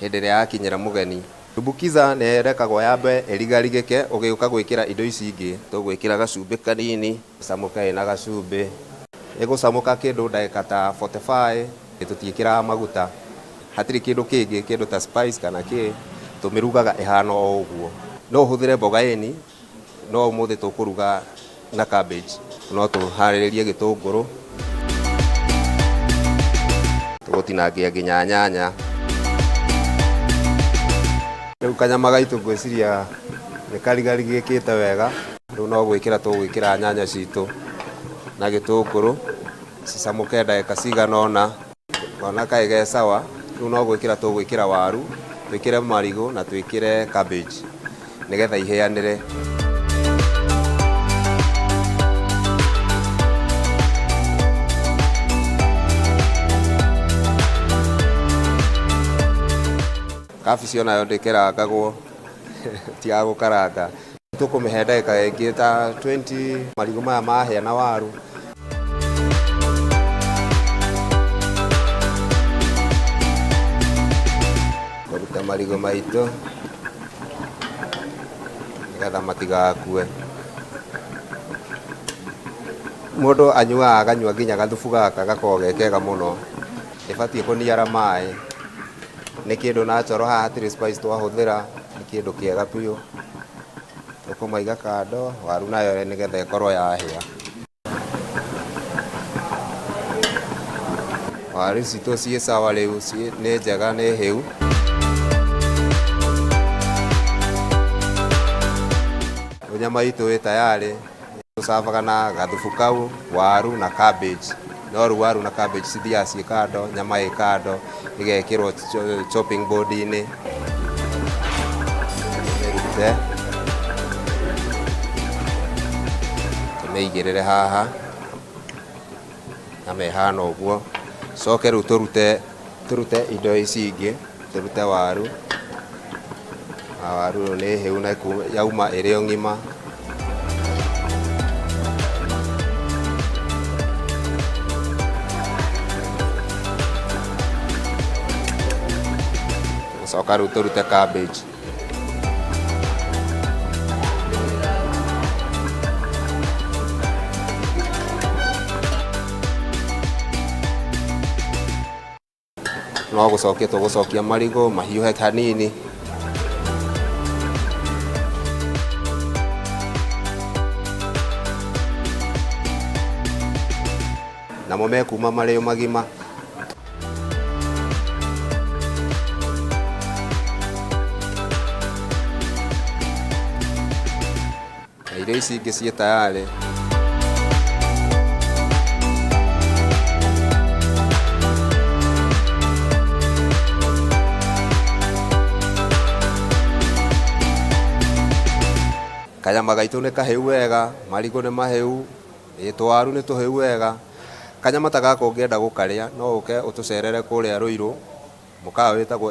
Speaker 17: hĩndĩ ĩrĩa yakinyĩra mũgeni. Tumbukiza nĩ ĩrekagwo yambe ĩrigarigĩke ũgĩũka gwĩkĩra indo ici ingĩ. Tũgwĩkĩra gacumbĩ kanini, ĩcamũke ĩna gacumbĩ. Ĩgũcamũka kĩndũ ndagĩka ta 45, tũtiĩkĩraga maguta. Hatirĩ kĩndũ kĩngĩ, kĩndũ ta spice kana kĩ, tũmĩrugaga ĩhana o ũguo. No ũhũthĩre mboga ĩni, no ũmũthĩ tũkũruga na cabbage. No tũharĩrĩrie gĩtũngũrũ, tũgũtinangia nginya nyanya. Rĩu kanyama gaitũ ngwĩciria nĩ karigarigĩkĩte wega. Rĩu no gwĩkĩra tũgwĩkĩra nyanya citũ na gĩtũngũrũ, cicamũke ndagĩka cigana ũna. Ngona kaĩ ge sawa. Rĩu no gwĩkĩra tũgwĩkĩra waru, twĩkĩre marigũ na twĩkĩre cabbage nĩgetha ihĩanĩre. Kabici onayo ndĩkerangagwo, ti ya gũkaranga. Tũkũmĩhe ndagĩka ĩngĩ ta 20, marigũ maya mahĩa na waru. Kũruta marigũ maitũ nĩgetha matigakue. Mũndũ anyuaga akanyua nginya gathubu gaka gakoragwo ge kega mũno. Ĩbatiĩ kũniara maĩ. Nĩ kĩndũ natural, haha hatirĩ spice twahũthĩra, nĩ kĩndũ kĩega biũ. Tũkũmaiga kando, waru nayo nĩgetha ĩkorwo yahĩa. Waru citũ ciĩ sawa rĩu, nĩ njega, nĩ hĩu. Rĩu nyama itũ ĩ tayarĩ. Tũcavaga na gathubu kau, waru na cabbage. No rĩu waru na cabbage cithiaga ciĩ kando, nyama ĩ kando, ĩgekĩrwo chopping board-inĩ. Tũmĩrute, tũmĩigĩrĩre haha, nyama ĩhana ũguo. Coke rĩu tũrute tũrute indo ici ingĩ, tũrute waru. Na waru ĩyo nĩ hĩu na yauma ĩrĩ o ng'ima. Tũgũcoka rĩu tũrute cabbage. No gũcokia tũgũcokia marigũ mahiũhe hanini. Namo mekuma marĩ o magima. Na irio ici ingĩ ciĩ tayarĩ. Kanyama gaitũ nĩ kahĩu wega, marigũ nĩ mahĩu, tũwaru nĩ tũhĩu wega. Kanyama ta gaka ũngĩenda gũkarĩa no ũke ũtũcerere kũrĩa Ruiru, mũkawa wĩtagwo